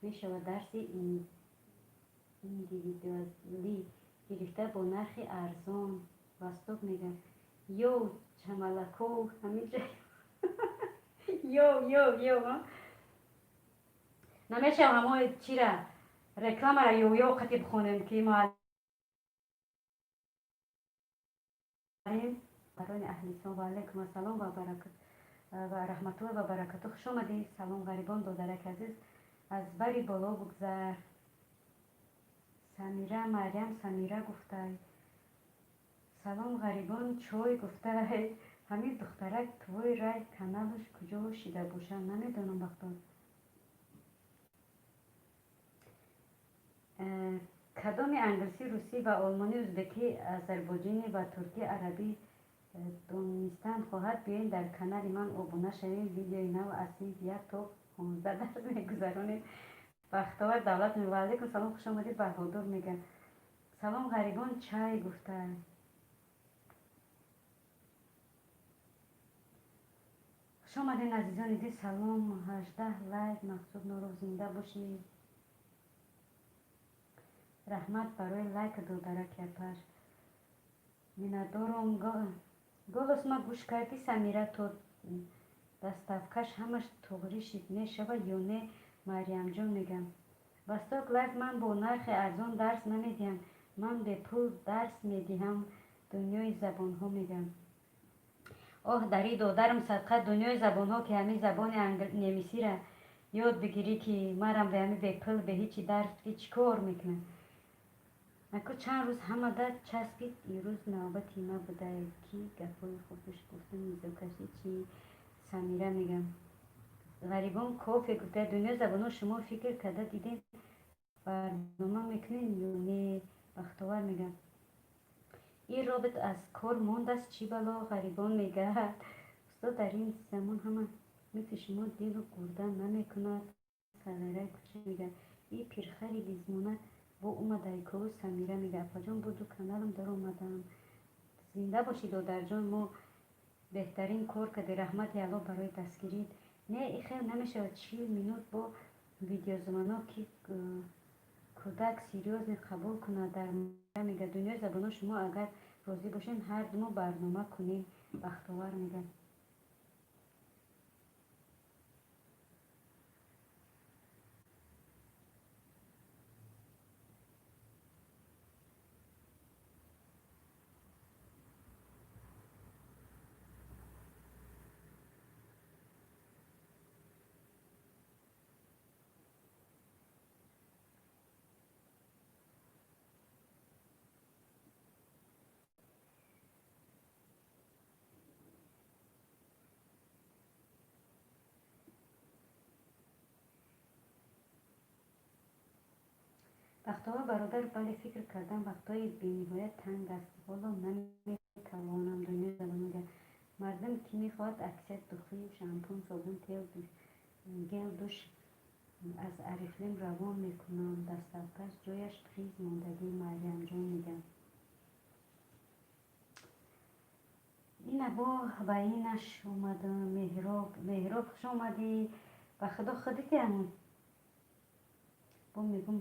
мешавад дарси индивидуалӣ гирифта бо нархи арзон. Восток мегӯяд: «Ёв, чамалаков, ҳаминҷа ёв, ёв, ёв». Намешавам ҳамои чира, рекламара ёв ёв қати бихонем, ки муаллим барони аҳли ислом. Ва алайкум ассалом ва баракат ва раҳматуллоҳи ва баракату. Хуш омадӣ. Салом, ғарибон, додараки азиз, аз бари боло бугзар. Самира, Марьям, Самира гуфтай. Салом, ғарибон, чой гуфтай. Ҳамин духтарак твой рай каналаш куҷо шида бошад, намедонам, бахтор. Кадоми англисӣ, русӣ ва олмонӣ, узбекӣ, озарбойҷонӣ ва туркӣ, арабӣ донистан хоҳад, биёед дар канали ман обуна шавед. Видеои нав аз синфи 1 то 15 дарс мегузаронем. Бахтовар Давлат, ва алайкум салом, хуш омадед. Баҳодур мегӯяд: «Салом, ғарибон, чай» гуфтай. Хуш омадед, азизони дил. Салом, 18 лайк. Мақсуд Нуров, зинда бошӣ. Раҳмат барои лайк, додараки апаш, миннатдором. Голос ма гӯш кардӣ, Самира? То доставкаш ҳамаш туғрӣ шид, мешавад ё не? Марьямҷон мегӯям. Восток Лайф, ман бо нархи арзон дарс намедиҳам, ман бепул дарс медиҳам, дунёи забонҳо мегӯям. Оҳ, дари додарам садқа, дунёи забонҳо, ки ҳамин забони немисира ёд бигирӣ, ки марам бе ҳами бепул, бе ҳичи дарс ки чӣ кор мекунам? Аку чанд рӯз ҳамада часпид, имрӯз навбати ма буда, ки гапҳои хубш гуфтам. Низокашӣ чи, Самира мегӯям. Ғарибон, кофе гуфта. Дунёи забонҳо, шумо фикр карда дидем, барнома мекунед ё не? Бахтовар мегӯям: «Ин робот аз кор мондааст, чӣ бало?» Ғарибон мегӯяд: «Устод, дар ин замон ҳама мисли шумо дилу гурда намекунад». Сағираи кӯча мега. И пирхари лизмона бо омадай ку, Самира мега. Апаҷон, бо ду каналам даромадам. Зинда бошӣ, додарҷон, мо беҳтарин кор кардӣ, раҳмати Аллоҳ барои дастгирит. Не, и хел намешавад, 40 минут бо видеозвонок, ки кӯдак серьёзно қабул кунад дар мега. Дунёи забонҳо, шумо агар розӣ бошед, ҳар думо барнома кунем, Бахтовар мега. Бахтовар бародар, бале, фикр кардам, вақтҳои бениҳоят танг аст, ҳоло наметавонам. Дунёи забон мега. Мардум кӣ мехоҳад аксия духи, шампун, собун, тел, гель душ аз Орифлем равон мекунам, доставкаш ҷояш приз мондагӣ, Марьямҷон мега. Ина бо ба инаш омадам. Меҳроб, Меҳроб, хуш омадӣ. Ба худо, худити ҳамун бо мегум.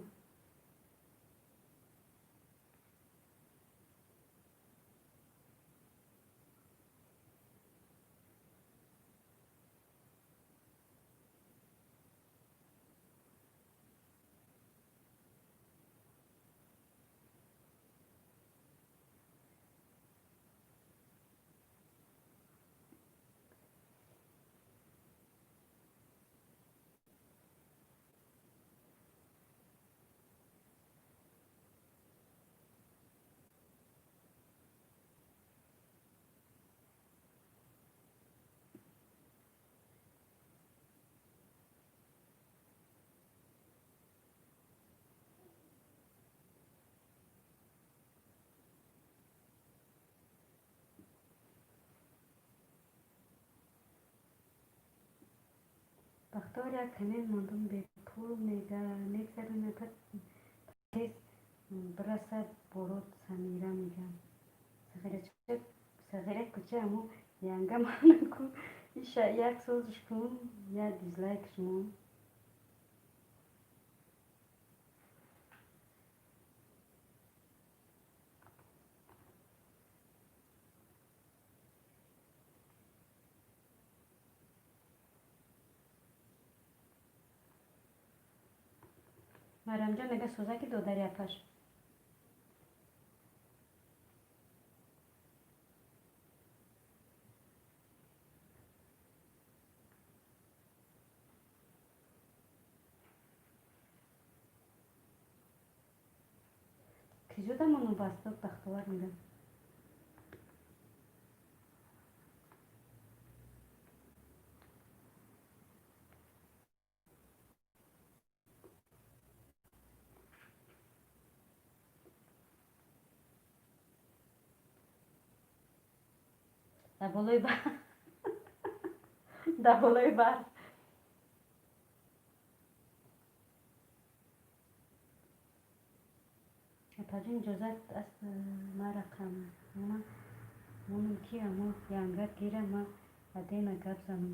Бахтовар, як коммент мондум, бепул мегзаронад, тез бирасад борот, Самира мега. Сағира кӯча, аммо янга манаку, иша як созиш кун, як дизлайкш мон. Марамҷон мега, сӯзаки додари апаш. Киҷо дамону басток, Бахтовар мега. Дар болои барф, дар болои барф. Апаҷон, иҷозат аст, ма рақам монум, ки амо янгат гира, ма адена гап занам.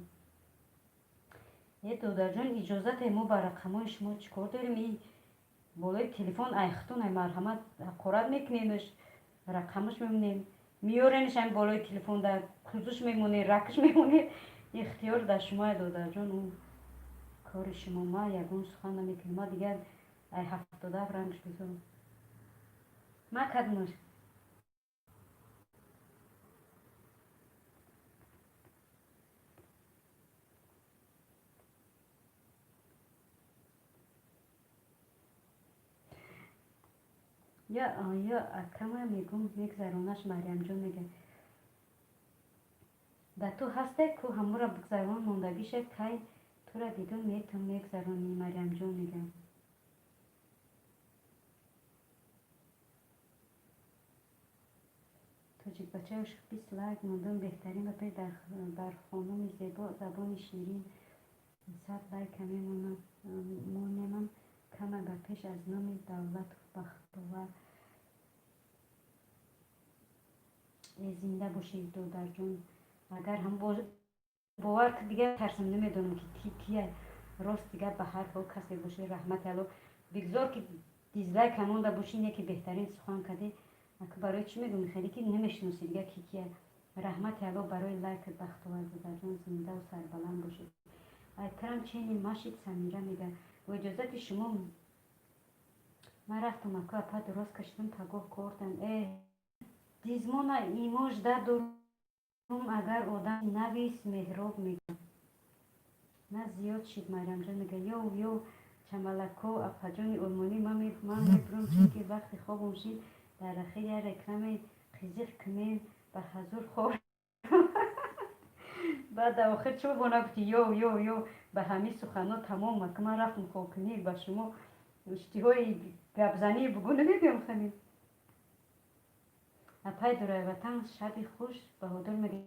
Е, додарҷон, иҷозате, мо ба рақамҳои шумо чӣ кор дорем? И болои телефон айхтун, ай марҳамат, ҳақорат мекунемш, рақамаш мемонем, меёренш, ами болои телефон дар кузуш мемонед, ракш мемонед, ихтиёр дар шумоя, додарҷон, ӯ кори шумо, ма ягон сухан намекунем. Ма дигар ай 77 рангш бизорам, ма кадмуш. Ё акама мегум, мегзаронаш, Марьямҷон мега. Да ту ҳасте ку, ҳамура бигзарон, мондагиша кай тура дидум, метум, мегзаронӣ, Марьямҷон мега. Тоҷикбачаи ошиқ, 20 лайк мондум, беҳтарин ба пеш бар хонуми зебо, забони ширин. 100 лайка мемонемам кама ба пеш аз номи Давлатов Бахтовар. Зинда бошед, додарҷон. Агар ҳам бовар дигар тарсам, намедонам ки кия рост дигар. Ба ҳар ҳол касе бошед, раҳмати Алло. Бигзор ки дизлайк монда бошӣ, не ки беҳтарин сухан кардӣ. Ака, барои чӣ мегӯм, хеле ки намешиносӣ дигар ки кия. Раҳмати Алло барои лайкат, Бахтовар додарҷон, зиндаву сарбаланд бошед. Айтрам чени машид, Самира мега. Бо иҷозати шумо ман рафтам, аку апа, дурост кашидам, пагоҳ кортам. Э, дизмона имож дадорум, агар одам навис. Меҳроб мега, на зиёд шид. Майрамҷон мега: «Ёв, ёв, чамалако, апаҷони олмонӣ, ман мебурам, чунки вақти хобам шид. Дар ахир як рекламаи қизиқ кунем, ба ҳазур хоб». Баъд дар охир чо бо нагуфти? Ёв, ёв, ёв, ба ҳамин суханҳо тамом. Ака, ман рафтам хобкунӣ, ба шумо иштиҳои гапзанӣ бугӯ намегӯям хани. Апай Дурайватан, шаби хуш. Баҳодур мега: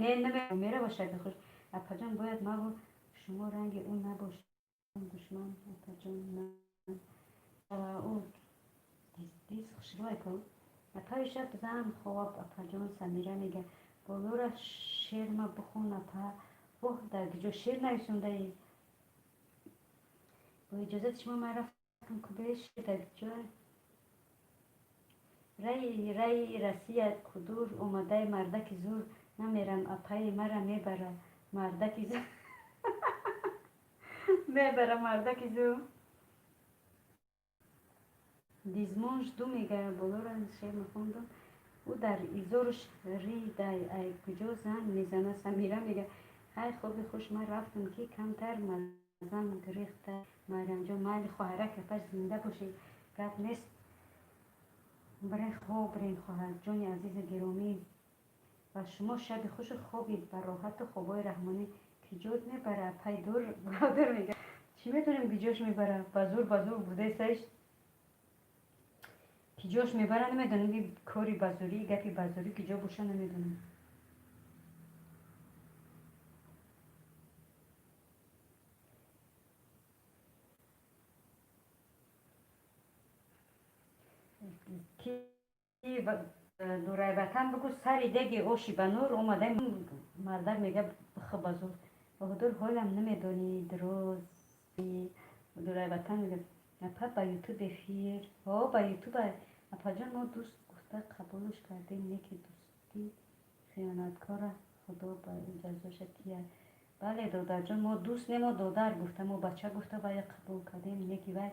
«Не, намерава, шаби хуш, апаҷон. Бояд маву шумо ранги ӯ набошем, душман, апаҷон». Ӯ диз хушрӯй ку. «Апаи, шаб зан хоб, апаҷон», Самира мега. «Болора шерма бихон, апа». Воҳ, дар киҷо шер нависондаи? Бо иҷозати шумо ман рафтам кубе. Шер дар киҷо? Раи Россия кудур омадаи, мардаки зур, намерам, апаи, мара мебара мардаки зур, мебара мардаки зур. Дизмон жду мега. Болора шер мехондум. Ӯ дар изоруш ридай, ай куҷо зан мезана? Самира мега: «Хай, хоби хуш, ман рафтам, ки камтар мазам гирифта». Майрамҷон, майли, хоҳарак, апаш, зинда бошед, гап нест. Бирен хоб, бирен, хоҳарҷони азизу гиромӣ. Ва шумо шаби хушу хоби бароҳату хобҳои раҳмонӣ. Киҷот мебара, апай дур? Бародар мега: «Чӣ медонем, киҷош мебара?» Ба зур, ба зур будесаиш, киҷош мебара, намедонем. Кори базурӣ, гапи базурӣ киҷо боша, намедонам. Ки Дурайватан бигӯ, сари деги оши ба нур омадаи, мардак мега: «Бихӯ ба зур». Баҳодур, ҳолам намедонӣ дроз. Дурайватан мега: «Апа, ба Ютуб эфир?» Ҳо, ба Ютуб, апаҷон. Мо дӯст гуфта қабулш кардем, не ки дӯстӣ хиёнаткора худо ба ҷазоша тия. Бале, додарҷон, мо дӯст не, мо додар гуфта, мо бача гуфта вая қабул кардем, не ки вай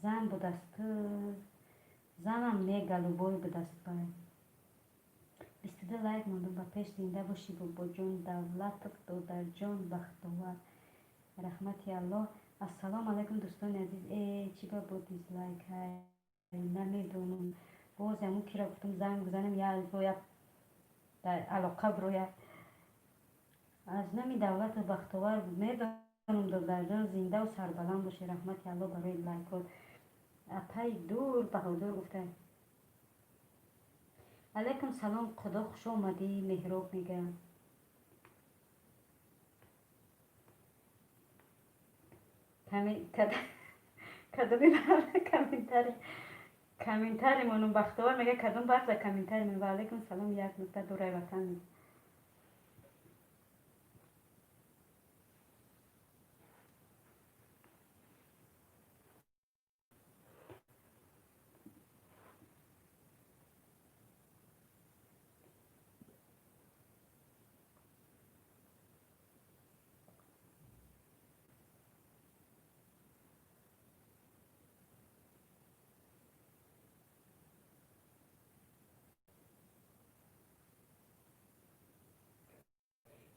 зан будаст. Занам не, голубой будаст вай. 22 лайк мондум, ба пеш, зинда бошӣ, бобоҷон Давлатов, додарҷон Бахтовар, раҳмати Аллоҳ. Ассалому алайкум, дӯстони азиз. Э, чӣ ба бо дизлайк? Намедонам. Боз ҳамун кира гуфтам, занг бизанем, як дар алоқа бирояд. Аз номи Давлату Бахтовар медонам, додарҷон, зиндаву сарбаланд бошӣ, раҳмати Аллоҳ барои лайкот. Апаи дур, Баҳодур гуфта: «Алайкум салом, худо, хуш омадӣ». Меҳроб мега: «Кадоми комментаримону?» Бахтовар мега: «Кадом баъза комментаримон?» Ва алайкум салом, як нукта дурай ватан мега.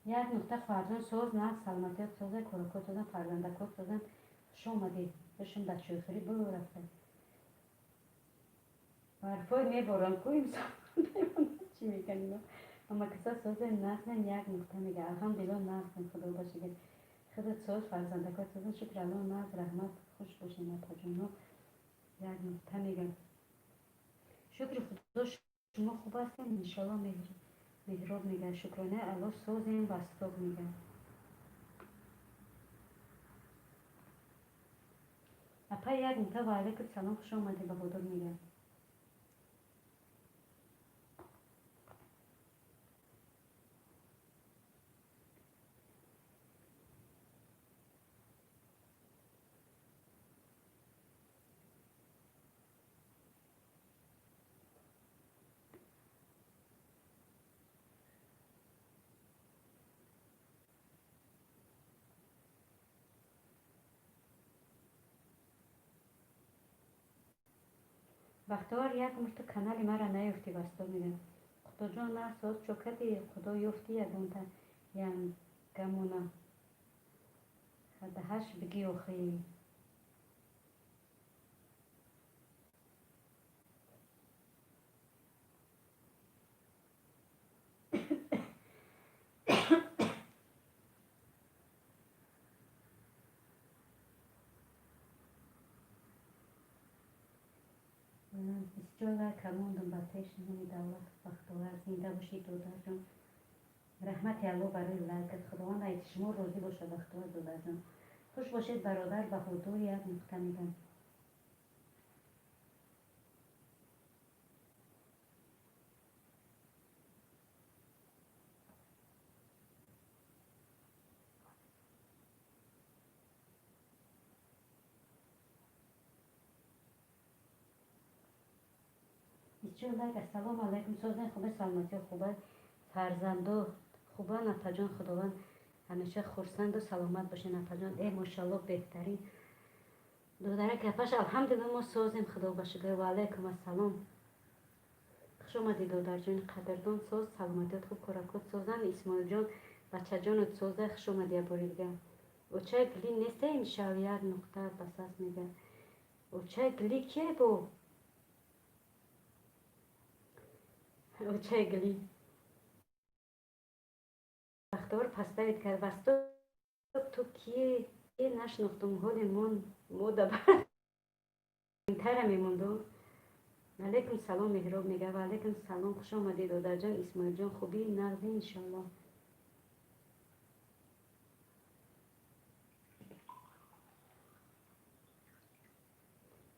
Як нуқта, хоҳарҷон, соз, нағз, саломатиёт соза, коракот созан, фарзандакот созан. Хуш омадед. Бошам дар чойхӯрӣ буру рафта. Барфой меборам ку, имсол чӣ мекунем? Ама киса созем, нағзем, як нуқта мега. Алҳамдулилло, нағзем, худо ба шукр. Худат соз, фарзандакот созан, шукр Алло, нағз, раҳмат, хуш бошем, апаҷоно. Як нуқта мега. Шукри худо, шумо хуб ҳастем, иншолло. Меҳроб мега: «Шукронаи Алло, созем, восток» мега. Апа, як нуқта. Ва алайкум салом, хуш омадӣ, Баҳодур мегӯям. Бахтовар, як умр ту канали мара наёфтӣ. Васто мегӯям, Худоҷон, на соз чокади, Худо ёфтӣ ягонта янгамона хадаҳаш бигӣ охӣ. 24 лайка мондум ба пеши номи давлат. Бахтовар, зинда бошӣ, додарҷон. Раҳмати Алло барои лайкат. Худованд айти шумо розӣ бошад, Бахтовар додарҷон. Хуш бошед, бародар Баҳодур, як нуқта мегам. 24 лайк. Ассалому алайкум, созен, хубе, саломатиё хуба, фарзандо хубан, апаҷон? Худованд ҳамеша хурсанду саломат бошен, апаҷон. Э, мошалло, беҳтарин додарак апаш. Алҳамдулилла, мо созем, Худо ба шукр. Ва алайкум ассалом, хуш омадӣ, додарҷони қадрдон. Соз, саломатиёт хуб, коракот созан, Исмоилҷон, бачаҷонот соза. Хуш омадӣ ябори дига. Очаи гили неста имшав? Як нуқта басас мега. Очаи гили кие бо? Очаи гили Бахтовар поставить кард. Васток, ту кие? Нашинохтум. Ҳоли мо тара мемонду. Алайкум салом, Меҳроб мега. Ва алайкум салом, хуш омадӣ, додарҷон Исмоилҷон. Хубӣ, нағзӣ, иншоалло.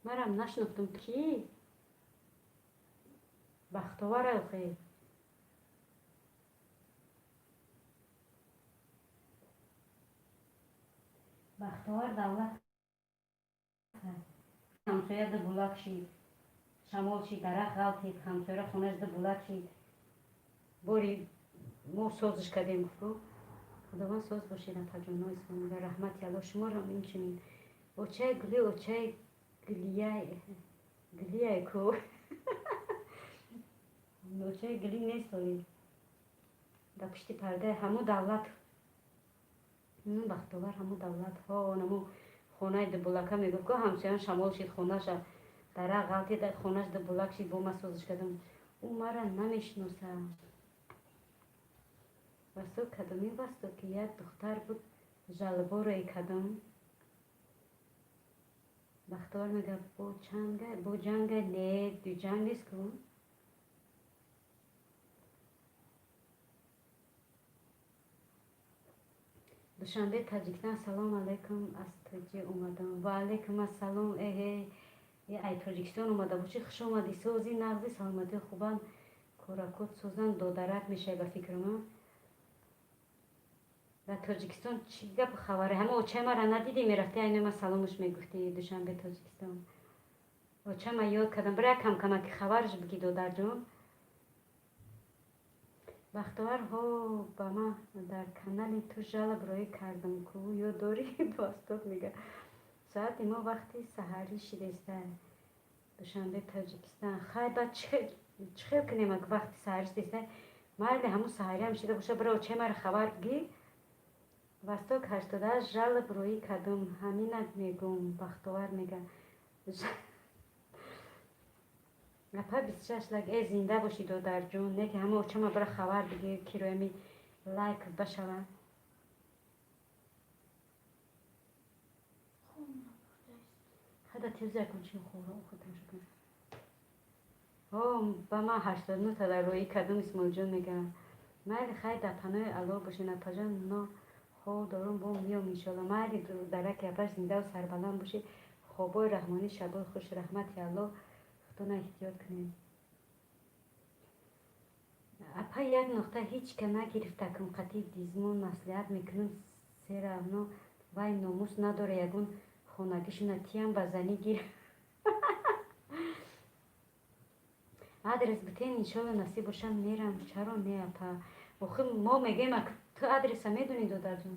Марам нашинохтум, кӣ? Бахтовар охе. Бахтовар давлат ҳамсоя ду булак шид, шамол шид, дарахт ғалтид, ҳамсояра хонаш ду булак шид. Бори мо созиш кардем, гуфту. Худованд соз бошед, апаҷоно. Исломига раҳмати Алло, шуморо инчунин. Очаи гули, очаи гулияй ку? Очаи гулӣ нест оли, дар пушти парда ҳаму давлат. Бахтовар, ҳаму давлат ҳо, наму хонаи дубулака мегуфт ку, ҳамсоян шамол шид, хонаша дарахт ғалтид, хонаш дубулак шид, бо ма созиш кардам. Ӯ мара намешиноса. Васто кадомин васто ки як духтар буд, жалборое кадом. Бахтовар мега, бо ҷанга не, дуҷанг нест ку. Душанбе, Таҷикистон. Ассалому алайкум, аз Тоҷи омадам. Ва алайкум ассалом. Эҳе, ай Тоҷикистон омада бошӣ, хуш омадӣ. Сози, нағзи, саломатӣ хубанд, коракот созанд. Додарак мешавӣ, ба фикри ман. Дар Тоҷикистон чӣ гапу хабаре? Ҳама очаи мара надидӣ, мерафтӣ, айно ма саломаш мегуфтӣ. Душанбе, Тоҷикистон. Очама ёд кардам, бира кам-камаки хабараш бигӣ, додарҷон. Бахтовар, ҳо, ба ман дар канали ту жалоб роӣ кардам ку, ёд дорӣ? Восток мега, соати мо вақти саҳарӣ шидеста. Душанбе, Тоҷикистон. Хай, баъд чӣ хел кунем, ак вақти саҳарӣ шидеста? Майли, ҳамун саҳариам шида боша, бира очаи мара хабар бигӣ. Восток 88 жалоб роӣ кардам, ҳаминак мегӯм. Бахтовар мега, апа, 26 лайк. Э, зинда бошӣ, додарҷон. Не ки ҳама очама бира хабар бигӣ, кироями лайк башава. Хада телевизор кун, чи хӯро тамошо кун. О, ба ман 89 та дар роӣ кардам, Исмоилҷон мега. Майли, хай, дар паноҳи Аллоҳ бошед, апаҷон. Но хоб дорум, бо миём, иншоалло. Майли, дараки апаш, зиндаву сарбаланд бошед. Хобои раҳмонӣ, шабои хуш, раҳмати Аллоҳ, худона эҳтиёт кунем. Апа, як нуқта ҳеҷ ка нагирифтакум, қатъи дизмон маслиҳат мекунем, всё равно вай номус надора, ягон хонагишона тиям ба занӣ гир. Адрес битен, иншолло, насиб бошам, мерам. Чаро не, апа? Охи мо мегӯем, ту адреса медонӣ, додарҷон?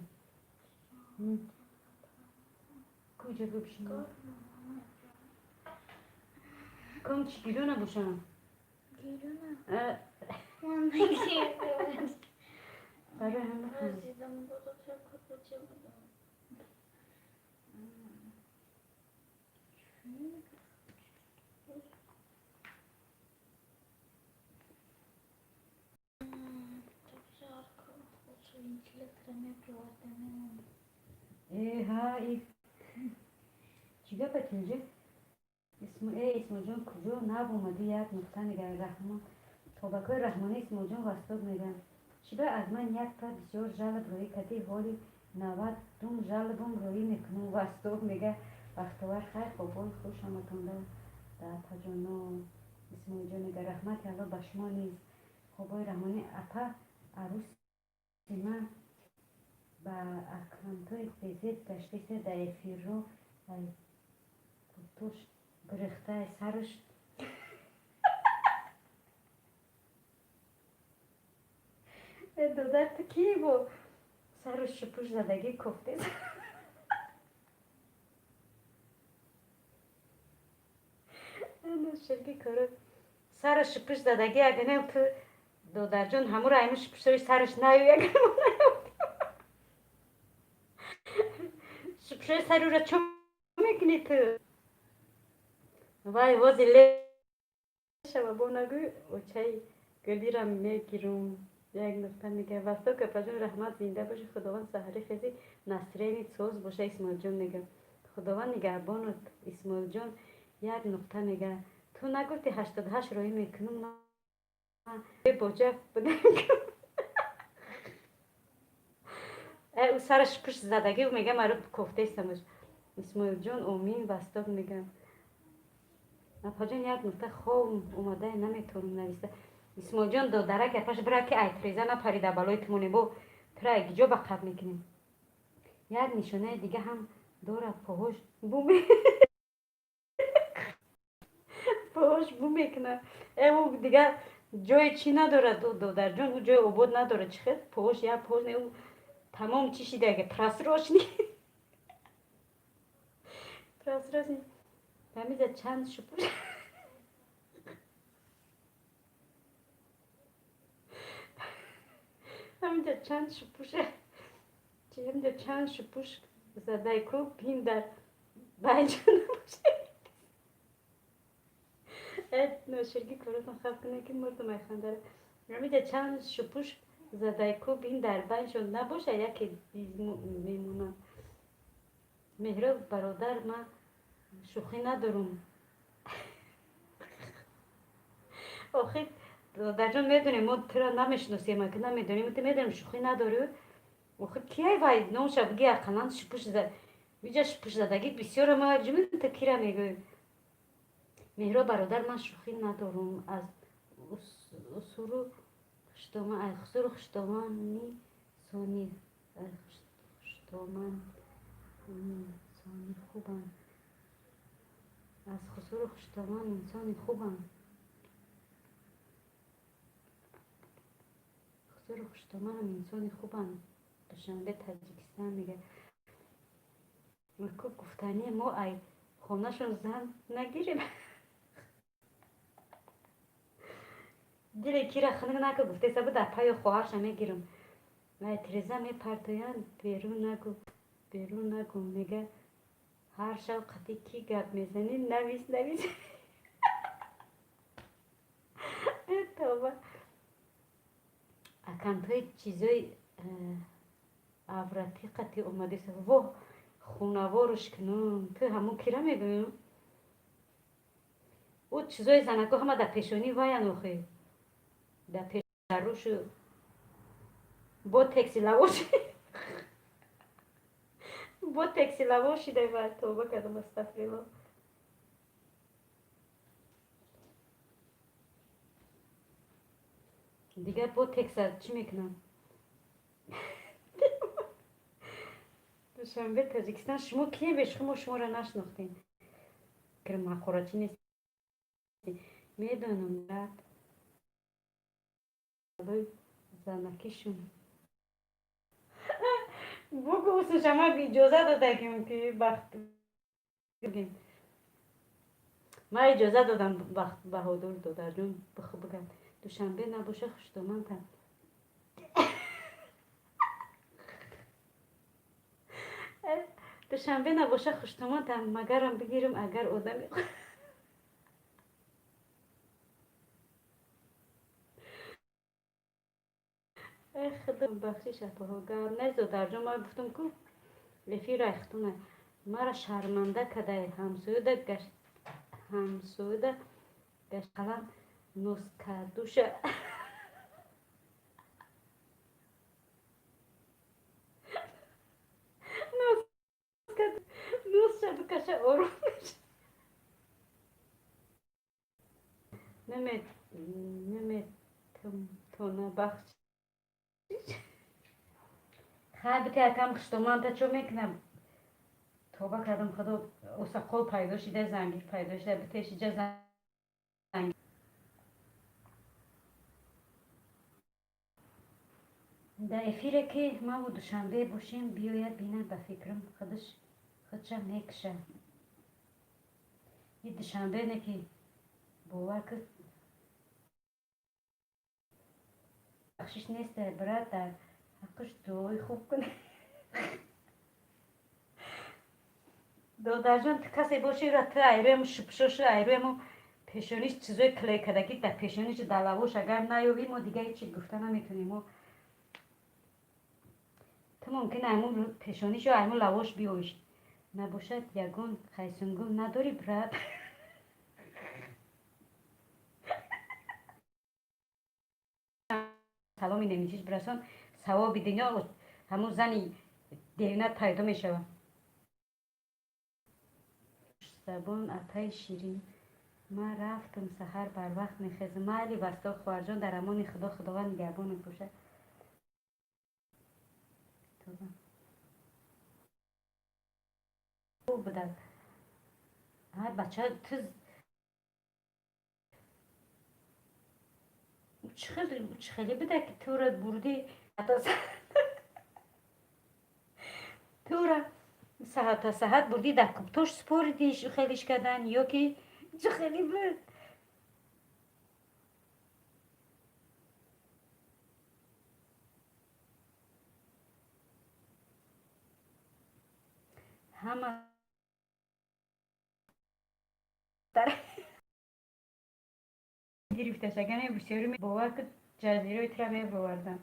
Куҷо бибишин? Ком чи гирё набошам? Гирёна? Э, барои ҳама. Азизам, бозор курбача будам. Так жарко. Лучше вентилятора мепроварда мемонам. Э, ҳа, и чӣ гапат инҷа? Исмоилҷон, куҷо нав омадӣ? Як нуқта мегӯяд, Раҳмон Тобакои Раҳмонӣ, Исмоилҷон Восток мегӯянд. Чӣ ба аз ман якта бисёр жалоб роӣ кардӣ, ҳоли 90-ум жалобам роӣ мекунам. Восток мега, бахтовар, хайр, хобҳои хуш ҳаматонда да, апаҷоно. Исмоилҷон мега, раҳмати Аллоҳ ба шумо низ. Хобҳои Раҳмонӣ, апа, арӯси ман ба аккаунтҳои безеб гаштеса, дар эфирро куртош гирифта, сараш додар, ту кӣ бо сару шупуш задагӣ кофте? Ширки коро сару шупуш задагӣ, агар ту, додарҷон, ҳамуро айму шупушҳои сараш наёй, агар шупушҳои сари ӯро чо мекунӣ ту? Вай вози лешава, бо нагӯй, очаи гулирам мегирум. Як нуқта мега, Восток, апаҷон, раҳмат, зинда боши, Худованд саҳари хези настроение соз боша. Исмоилҷон мега, Худованд нигаҳбонат. Исмоилҷон як нуқта мега, ту нагуфти 88 роӣ мекунам, боҷа будам. Ӯ сараш пушт задагӣ, мега, маро кофтаистамаш. Исмоилҷон, омин. Восток мега, апаҷон, як нуқта, хов омада, наметавонам нависта. Исмоилҷон, додарак, апаш бира, ки айтреза напарида балои тумоне, бо тура гиҷо ба қаб мекунем. Як нишонаи дига ҳам дорад, поҳош бу мекунад. Ӯ дига ҷои чӣ надорад, додарҷон, ӯ ҷои обод надорад. Чӣ хел поҳош, як поҳош не, ӯ тамом чӣ шидаги, просроченный, просроченный. Ҳамиҷа чанд шупуш, ҳаминҷа чанд шупуш, ҳаминҷа чанд шупуш задай ку, бин дар байнҷо набошад. Ноширги коротон хаб кунед, ки мурдум айхандара. Ҳаминҷа чанд шупуш задай ку, бин дар байншон набошад, яке мемонад. Меҳроб бародар, ман шӯхӣ надорум. Охи, додарҷон, медонем, мо туро намешиносем, ака намедонем, ту медонем, шӯхӣ надорӣ. Охи кияй вай, номша биги ақаллан. Шупуш иҷа шупуш задагӣ бисёра, ма ҷумин, ту кира мегӯӣ? Меҳроб бародар, ман шӯхӣ надорум, аз усуру хусуру хуштомани сони хуштоман инсони хубам, аз хусуру хуштоман инсони хубам, хусуру хуштоманам инсони хубам. Душанбе, Таҷикистон мега, ку гуфтанӣ, мо ай хонашон зан нагирем. Диле кира хунук наку, гуфтеса буд, апаю хоҳарша мегирам. Вай тиреза мепартоянд, берун нагу, берун нагу. Мега, ҳар шаб қатъи кӣ гап мезанӣ? Навис, навис. Тоба, аккаунтҳои чизои авратӣ қатъи омадеса, воҳ, хунаворуш кунум. Ту ҳамун кира мегӯем? Ӯ чизои занако ҳама дар пешонӣ ваян, охи дар пешарушу бо текси лавош. Бо тексилаво шидай ва тоба кардам, астағфирулло. Дигар бо текса чӣ мекунам? Душанбе, Таҷикистон. Шумо кие бешху? Мо шуморо нашинохтем. Кирмахорачӣ нест, медонам, брат. Занакишум бугу, усушама иҷоза додагим, ки бахт ман иҷоза додам. Бахт Баҳодур додарҷон бигӯяд. Душанбе набоша, хуштоманта. Душанбе набоша, хуштоманта, магарам бигирам, агар одами худо бахшиш. Апаҳо, гап нест, додарҷон. Ман гуфтам ку, эфир айхтуна мара шарманда кадай. Ҳамсоюда гашт, ҳамсоюда гаштқалам носкардуша носша бикаша, ором наметона. Бахш хай бите, акам хуштоманта. Чо мекунам? Тоба кардам, худо, осақол пайдо шида, зангир пайдо шида, битешиҷа занг. Дар эфире ки маву Душанбе бошем, биёяд, бинад, ба фикрам, худаш худша мекуша. И Душанбе не ки, бовар ки, бахшиш несте, брат, дар ҳаққаш дуои хуб кун. Додарҷон, ту касе боши, ту айрӯям шупшошу айрӯяму пешониш чизои клей кардагӣ дар пешониш далавош агар наёвӣ, мо дига ҳечи гуфта наметонем. Мо ту мумкин айму пешонишу айму лавош биёвиш. Набошад, ягон хайсунгул надорӣ, брат? Саломи немисиш бирасон, савоби дунё ҳамун зани девнат пайдо мешавад. Забон апаи Ширин, ман рафтам, саҳар барвақт мехезам. Майли, васто, хоҳарҷон, дар амони Худо, Худованд нигаҳбонат бошад. Буда бача, ту чӣ хеле буда, ки тура бурдӣ, тура саҳата саҳат бурдӣ, дар кубтош споридиш, хелиш кардан ё ки чӣ хеле буд? Ҳама гирифташ, агар бисёри, бовар ки, ҷазираи тура мебовардам.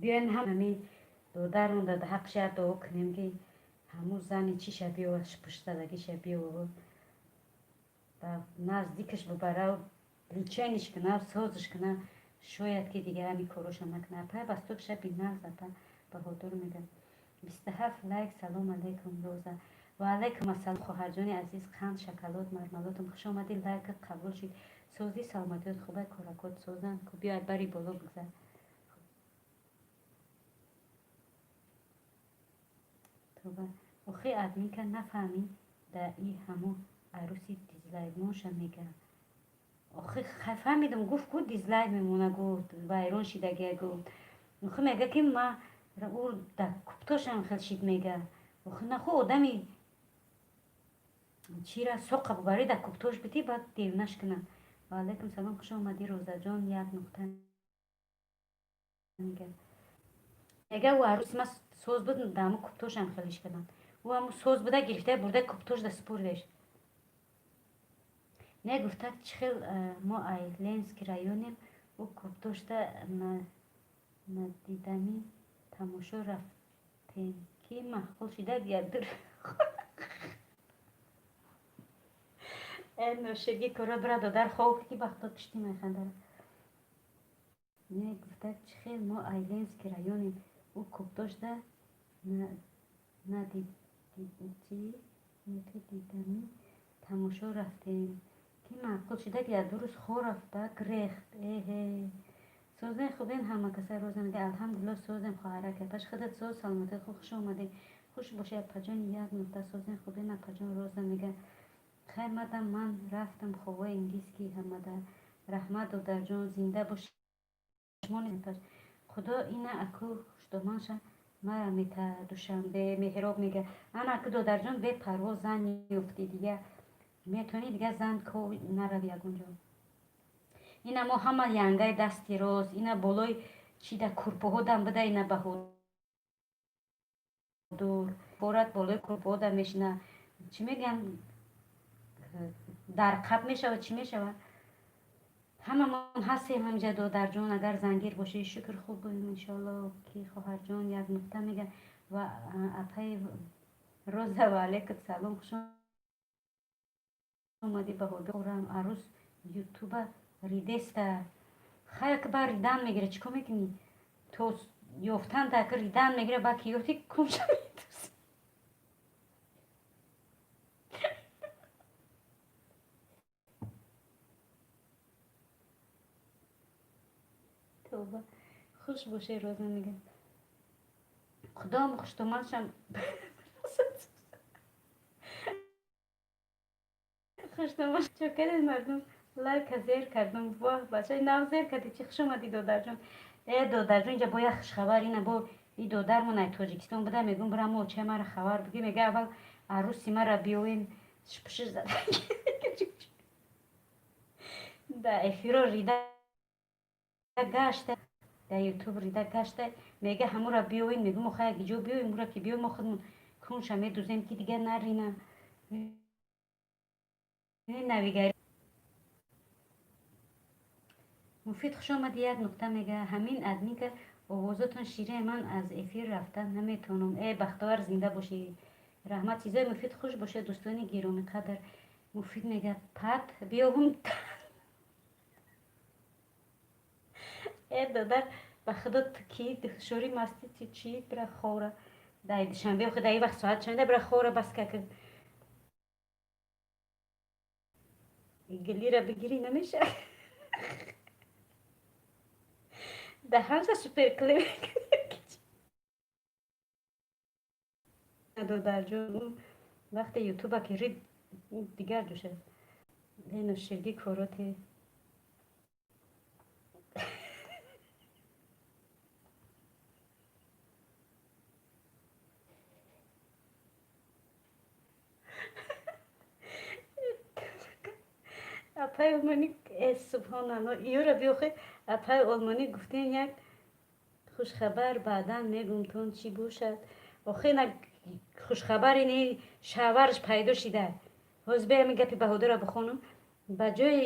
Биёен, ҳами додарон дар ҳақша дуо кунем, ки ҳамун зани чиша биёвад, пуштзадагиша биёвад, ба наздикаш бибарав, лечение ш кунав, созиш кунав, шояд ки дигар ҳами короша накунад. Апай Басток, шаби нағз, апа Баҳодур мегӯяд. 27 лайк. Салом алейкум, Роза. Ва алайкум ассалом, хоҳарҷони азиз. Қанд, шоколад, мармаладум. Хуш омадӣ, лайка қабул шид. Созӣ, саломатиёт хубай, коракот созанд ку. Биёяд, бари боло бигзар. Тоба, охи админка нафаҳмӣ, да и ҳамо арӯси дизлайкмонша мега. Охи фаҳмидам, гуфт ку, дизлайк мемона, гуфт, вайрон шидагия, гуфт. Охи мега, ки ма ӯ да куптошам хел шид, мега. Охи наху, одами чира соқа бубарӣ, да куптош битӣ, баъд девнаш кунад. Ва алайкум салом, хуш омадӣ, Розаҷон. Як нуқта мега, мега, ӯ арӯси ма соз буд, даму куптошам хелиш карданд. Ӯ ҳаму соз буда, гирифта бурда, куптош да спурдеш. Не, гуфта, чӣ хел мо ай Ленинский районем, ӯ куптошта надидани тамошо рафтем, ки маъқул шида. Ядур Ноширги кора бира додар хоб ки бахто пишти механдара. Не гуфта чӣ хел мо Айленский районем. Ӯ кӯбдошта надидами тамошо рафтем. Ки маъқул шида ки як ду рӯз хор рафт баъд рехт. Эҳе. Созен хубен ҳама каса роза мега алҳамдулилло созем хоҳарак апаш худат соз саломатӣ хуб хуш омадед. Хуш бошед апаҷон як нуқта созен хубен апаҷон роза мега. Хайр мадам ман рафтам ховои инглизки ҳамада. Раҳмат додарҷон зинда бошед. Худо ина аку хушдоманша мара мета Душанбе Меҳроб мега. Ана аку додарҷон бепарво зан ёфтӣ дига. Метавонӣ дига зан ко нарави ягонҷо. Ина мо ҳама янгаи дасти рост, ина болои чи да курпоҳо дам буда ина баҳодур. Порат болои курпоҳо дам мешина. Чӣ мегӯянд? Дар қаб мешавад, чӣ мешавад? Ҳамамон ҳастем ҳамҷа додарҷон, агар зангир бошӣ шукр хуб будем иншоалло ки хоҳарҷон як нуқта мега ва апаи Роза ва алейкум салом хуш омадӣ баҳодур. Арӯс ютуба ридеста. Хая ки ба ридан мегира чӣ кор мекунӣ? То ёфтан та ки ридан мегира ба ки ёфти кумша медӯзӣ. Тавба. Хуш бошед Роза мега. Худом хуштоманшам хуштоман чо кардед мардум лайка зер кардум. Воҳ бачаи нав зер кардӣ чӣ хуш омадӣ додарҷон. Э додарҷон инҷа бо як хушхабар ина бо и додармон ай Тоҷикистон буда мегӯм бира мо очаи мара хабар бигӣ мега аввал арӯси мара биёвем шпши зада да эфиро рида гашта да ютуб рида гашта мега ҳамура биёвем мегӯм охай як ҷо биёвем ура ки биёвем мо худмон кунша медузем ки дигар нарина навигари. Муфид хуш омадӣ як нуқта мега ҳамин админка овозотон ширин ман аз эфир рафта наметавонам. Э бахтовар зинда бошӣ. Раҳмат чизои муфид хуш бошед дӯстони гиромиқадр. Муфид мега пат биёвум э додар ба худо ту ки шори масти ту чӣ бира хора дай Душанбе охи дар ин вақт соат чанда бира хора бас ка гилира бигирӣ намеша. Даҳанша суперклей додарҷон вақте ютуба ки рид дигар ҷоша. Ено ширги короте. Апаи олмонӣ э субҳоналло иёра биёхе апаи олмонӣ гуфтем як хушхабар баъдан мегумтон чӣ бошад. Охе на хушхабар ини шавараш пайдо шида. Ҳозир бе ҳамин гапи Баҳодурро бихонам. Ба ҷои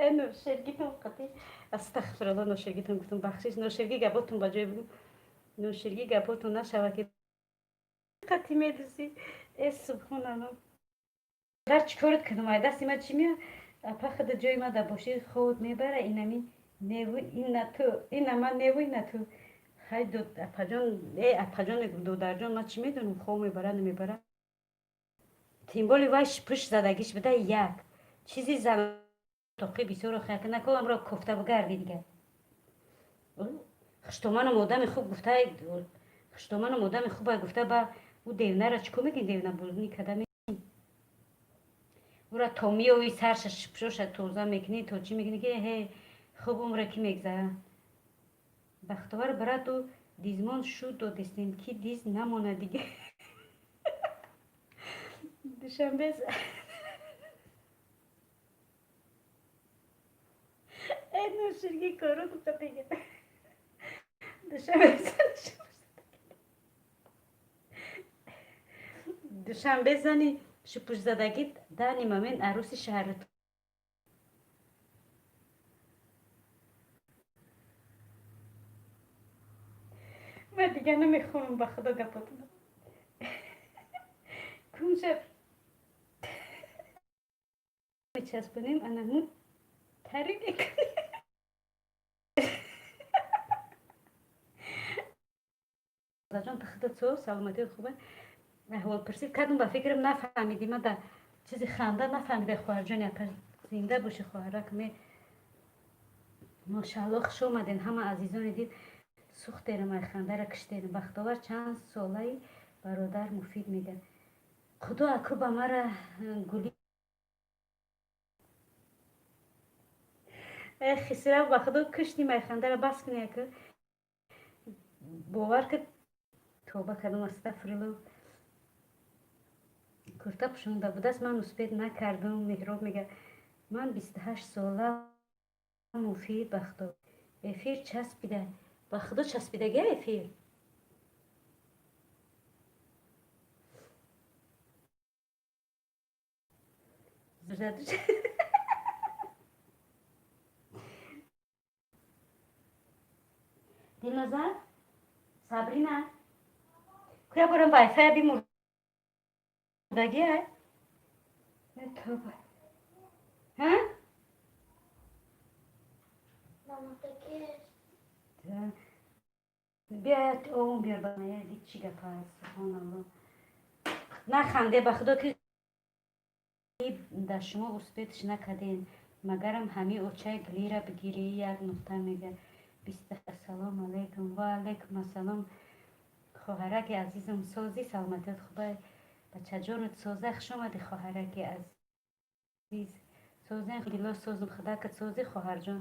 э ноширгитон қатӣ астағфирулло ноширгитон гуфтам бахшиш ноширги гапотон ба ҷое бугум ноширги гапотон нашава ки қатӣ медӯзӣ э субҳоналло. Дар чӣ корат кунам ай дасти ман чӣ меояд? Апа худа ҷои ма дар бошӣ худ мебара инами неву ина ту ина ман неву ина ту. Хай апаҷон э апаҷон мегӯм додарҷон ман чӣ медонам хоб мебара намебара. Тимболи вай пушт задагиш буда як чизи тоқи бисёр охи нако амро кофта бигарди дигар. Хуштоманам одами хуб гуфта хуштоманам одами хубай гуфта ба ӯ девнара чӣ кор мекунӣ девна бузни када ура то меои сарша шипшоша тоза мекунӣ то чӣ мекунӣ ки ҳе хуб умре ки мегзара. Бахтовар брату дизмон шуд додистем ки диз намонад дига. Душанбе э ноширги коро гуфта дига. Душанбе зани шупушзадагӣ дани момент арӯси шаҳри ман дигар намехонам ба худо гапотона. Кунша мечаспонем, анамун тари мекунем. Ҷон, худат соз, саломатият хуба? Аҳволпурсӣ кардум, ба фикрам нафаҳмидӣ. Ма да чизи ханда нафаҳмида, хоҳарҷони апа. Зинда бошӣ, хоҳарак ме. Мошаалло, хуш омаден, ҳама азизони дил. Сухтерам, ай хандара киштерам. Бахтовар, чанд солаи, бародар Муфид мега. Худо аку ба мара гули хисрав, ба худо киштим, ай хандара бас куни аку. Бовар ки тоба кардам, астағфирулло. Курта пӯшонда будааст, ман успеть накардам. Меҳроб мега: ман 28 сола, Муфид. Бахто, эфир часпида, ба худо часпидагия эфир. Дилноза, Сабрина, куя борам, вайфая бимурдагия. Тоба, ҳа? Маматаки. Биаят, овум биёр ба ди. Чӣ гап аст? Субҳоналло, наханде, ба худо ки дар шумо успеть ш накардем. Магарам ҳами очаи гулира бигирӣ, як нуқта мега. Ассалому алайкум. Ва алайкум ассалом, хоҳараки азизам. Созӣ, саломатият хубай, бачаҷонат соза? Хуш омадӣ, хоҳараки азиз. Созен, дило созум, худакат созӣ, хоҳарҷон.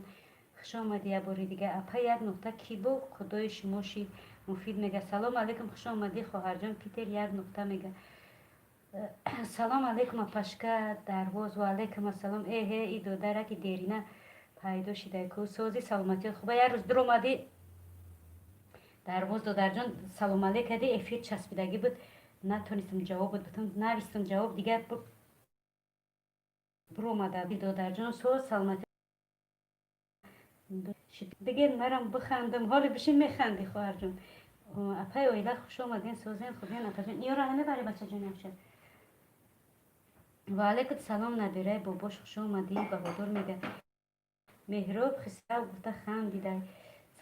Хуш омадӣ як бори дига. Апа, як нуқта кӣ бо худои шумо шид? Муфид мега: салом алайкум, хуш омадӣ, хоҳарҷон. Питер як нуқта мега: салом алайкум, апашка Дарвоз. Ва алайкум ассалом. Эҳе, и додараки дерина пайдо шидай ку. Сози, саломатият хуба? Як рӯз дуромадӣ, Дарвоз додарҷон, салом алейк кардӣ, эфир часпидагӣ буд, натонистам ҷавобот бутам, навистам ҷавоб, дигар буромада. Додарҷон, соз, саломатӣ бигем, марам бихандам. Ҳоле бишин, механдӣ, хоҳарҷон. Апаи оила, хуш омаден. Созен, хубен, апаҷон? Ёра намебари, бачаҷон, якша. Ва алайкум салом, набираи бобош, хуш омадӣ. Баҳодур мега: Меҳроб Хисрав гуфта хандидай.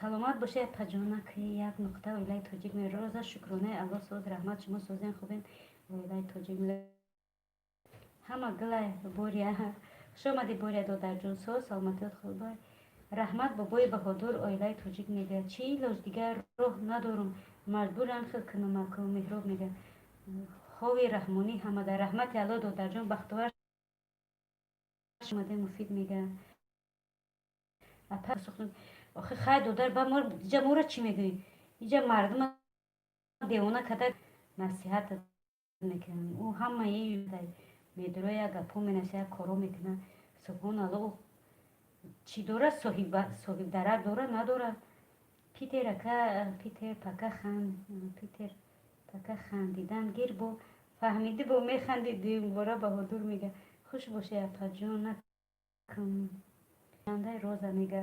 Саломат бошед, апаҷонаки як нуқта, оилаи тоҷик. Роза, шукронаи Алло, соз, раҳмат. Шумо созен, хубен, оилаи тоҷик? Ҳама гулай. Боря, хуш омадӣ, Боря додарҷон. Соз, саломатиёт хубай? Раҳмат, бобои Баҳодур. Оилаи тоҷик мега: чӣ илоҷ, дигар роҳ надорум, маҷбурам хел кунамаку. Меҳроб мега: хови раҳмонӣ ҳамада. Раҳмати Алло, додарҷон. Бахтовар омаде. Муфид мега: апа, охи хай, додар, ба иҷа моро чӣ мегӯӣ? Иҷа мардума девона када насиҳат мекунам. Ӯ ҳамаи медуро як гапҳо менависа, як коро мекуна. Субҳоналло, чӣ дора? Соҳибдарак дора, надора? Питер ака, Питер пака хан, Питер пака, хандидан гир, бо фаҳмидӣ, бо механди дуюмбора. Баҳодур мега: хуш бошӣ, апаҷон. Накун. Роза мега: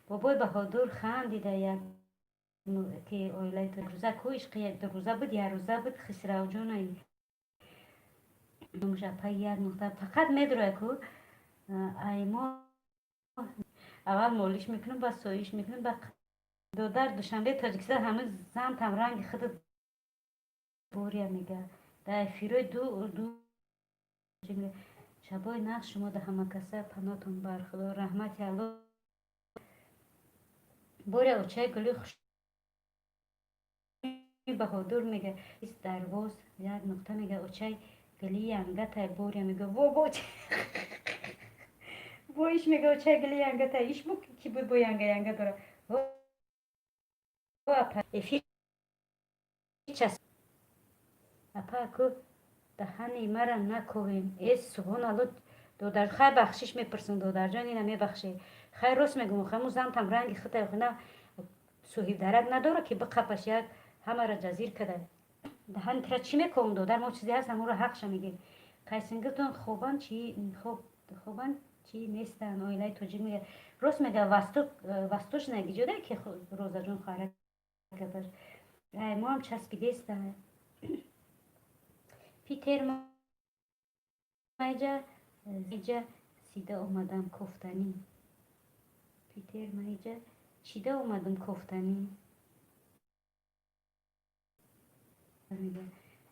бобои Баҳодур хандида як ки оилаи рӯза ку ишқи дурӯза буд, якрӯза буд. Хисравҷонаи апа як нуқта фақат медроя ку. Ай мо аввал молиш мекунем, баъд соиш мекунем. Ба додар, Душанбе, Тоҷикистон, ҳамин зантам ранги худат. Боря мега: дар эфирои ду ду шабои нақш шумо да ҳамакаса панотон бар Худо. Раҳмати Алло. Боря, очаи гули хуш. Баҳодур мега: Дарвоз як нуқта мега: очай гили янгатай. Боря мега: во бо бо иш мега: очай гили янгатай. Иш бу ки буд, бо янга янга дора. Эфир час. Апа, ку даҳани мара наковем. Э, субҳоналло, додар, хай, бахшиш мепурсам, додарҷон, ина мебахшӣ. Хай, рост мегӯм, хаму зантам ранги худай на соҳибдарак надора ки биқапаш, як ҳамара ҷазир када. Даҳани тира чӣ мековам, додар? Мо чизе ҳаст, ҳамуро ҳақша мегирем. Қайсингилтон хобан чи, хобан чи нестан? Оилаи тоҷик мега: рост мега. Восточная гиҷода ки Розаҷон хоҳара мо ҳам часпидеста. Питер. Маиҷа иҷа сида омадам кофтанӣ. Питер, маиҷа чида омадам кофтанӣ.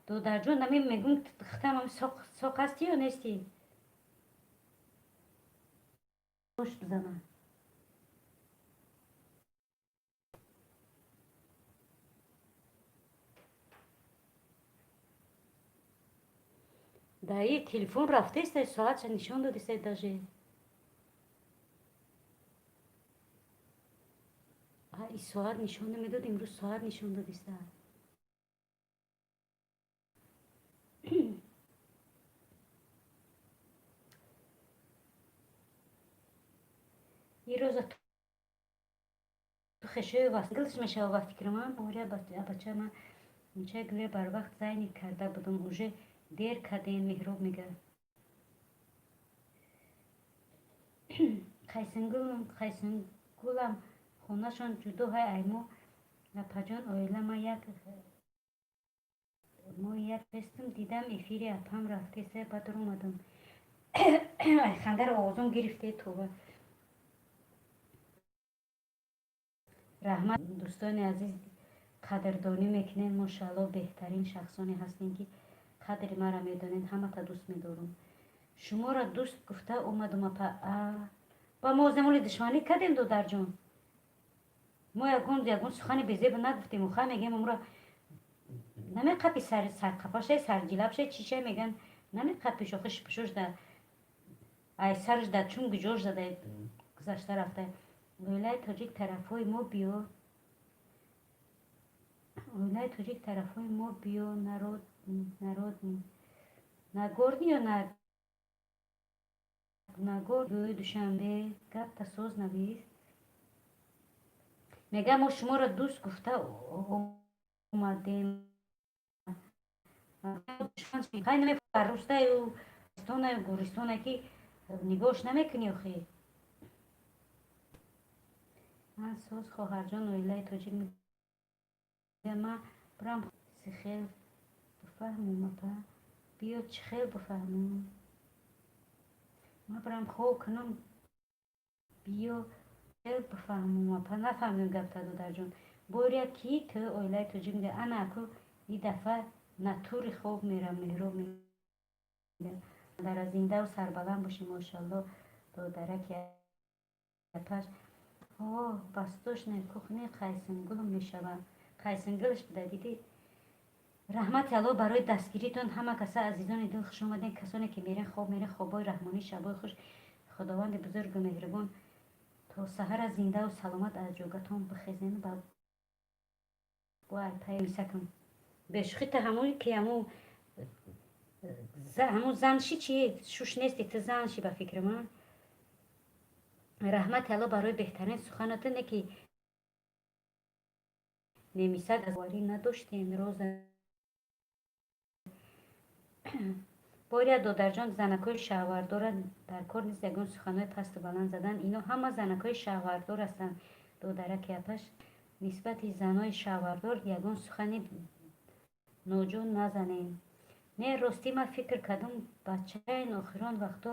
Додарҷон, нами мегум, хитам соқ ҳастӣ ё нестӣ? Бош бизана. Даи телефон рафтеста, соатша нишон додиста даже. И соат нишон намедод, имрӯз соат нишон додиста. Ироза ту хешои васгилш мешава ба фикрам. Оря бачама мча гӯя, барвақт зайни карда будум, уже дер кардем. Меҳроб мега, Қайсингулам хонашон ҷудо ҳай аймо, апаҷон. Оила ма як мо як хестум, дидам эфири апам рафтеса, баъд омадам. Айхандар овозум гирифте, това. Раҳмат, дӯстони азиз, қадрдонӣ мекунед. Мошаалло, беҳтарин шахсоне ҳастем, ки қадри маро медонед. Ҳамата дӯст медорум. Шуморо дӯст гуфта омадум, апа. Ба мо замони душманӣ кардем, додарҷон? Мо ягон сухани безеб нагуфтем. Уха мегем, умро намеқапи, сарқапаше, сарҷилабше, чише меган, намеқапи, шохиш пушош да ай сарш да чун гиҷош зада гузашта рафта. Оилаи тоҷик, тарафҳои мо биё. Оилаи тоҷик, тарафҳои мо биё. Народный нагорный ё нагор ӯи Душанбе гапта соз навис. Мегам, мо шуморо дӯст гуфта омадем. Рустаю стонаю гуристона ки нигоҳш намекунӣ охи. Ман соз, хоҳарҷон. Оилаи тоҷик ма бурам сихел бифаҳмум, апа. Биё, чӣ хел бифаҳмум? Ма бурам хоб кунам, биё, хел бифаҳмум, апа. Нафаҳмидем гапта, додарҷон. Боря ки ту оилаи тоҷик мега, ана аку и дафъа натури хоб мерам. Меҳроб мега, дар зиндаву сарбаланд бошӣ, мошалло, додараки апаш. О, восточная кухня Қайсингулм мешавад. Қайсингулш буда, дидӣ. Раҳмати Алло барои дастгиритон. Ҳама каса, азизони дил, хуш омадем. Касоне ки мерен хоб, мерен, хобои раҳмонӣ, шабои хуш. Худованди бузургу меҳрубон то саҳара зиндаву саломат аз ҷогатон бихезен. Ба бо бешухи та ҳамои ки ҳамун зан ши, чи шуш нести, ту зан ши, ба фикри ман. Раҳмати Алло барои беҳтарин суханотоне ки немисад боварӣ надоштем. Роза боря, додарҷон, занакҳои шаҳвардора дар кор нест ягон суханҳои пасту баланд задан. Ино ҳама занакҳои шаҳвардор ҳастанд, додараки апаш. Нисбати занҳои шаҳвардор ягон сухани ноҷо назанем. Не, ростӣ, ман фикр кардам, бачаин охирон вақто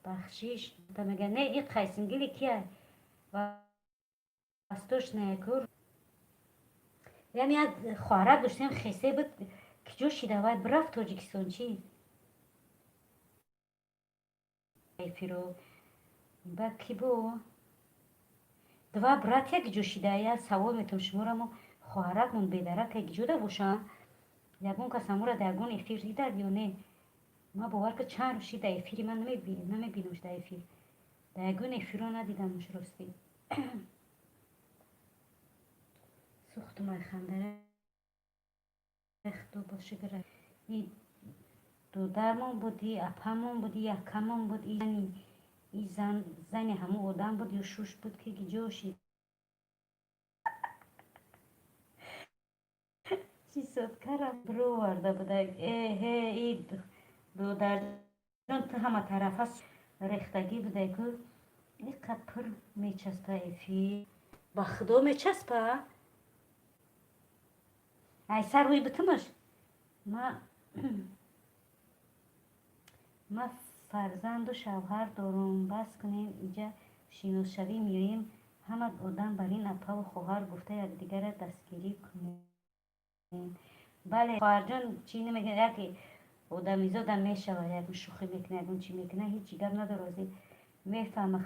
бахшиш мега. Не, ин Қайсингили кия? Восточная кур ям як хоҳарак доштем, хесе буд, киҷо шида вай, бирафт Тоҷикистон чӣ эфиро ба ки бо два братья киҷо шида. Я савол метавон шуморо, мо хоҳаракмон бедарака киҷода бошанд? Ягон кас амура дар ягон эфир дидад ё не? Ма бовар ки чанд рӯз шид дар эфири ман намебинамш. Дар эфир, дар ягон эфиро надидамш, ростӣ. Сухтум айхандара, худо бошигра. И додармон буд, и апамон буд, и якамон буд, и зани ҳамун одам буд ё шуш буд, ки киҷо шид? Чӣ соткара бироварда буда. Эҳе, и додарҷон, ту ҳама тарафа рехтагӣ будай ку. Иқа пур мечаспа эфир, ба худо мечаспа. Ай сар рӯи битумаш ма. Ман фарзанду шавҳар дорум. Бас кунем, иҷа шиносшавӣ меоем. Ҳама одам бар ин апаву хоҳар гуфта, якдигарра дастгирӣ кунем. Бале, хоҳарҷон, чӣ намекунад, яке одамизода мешавад, ягон шӯхӣ мекунад, ягон чӣ мекунад, ҳеҷ гап надорад, мефаҳма.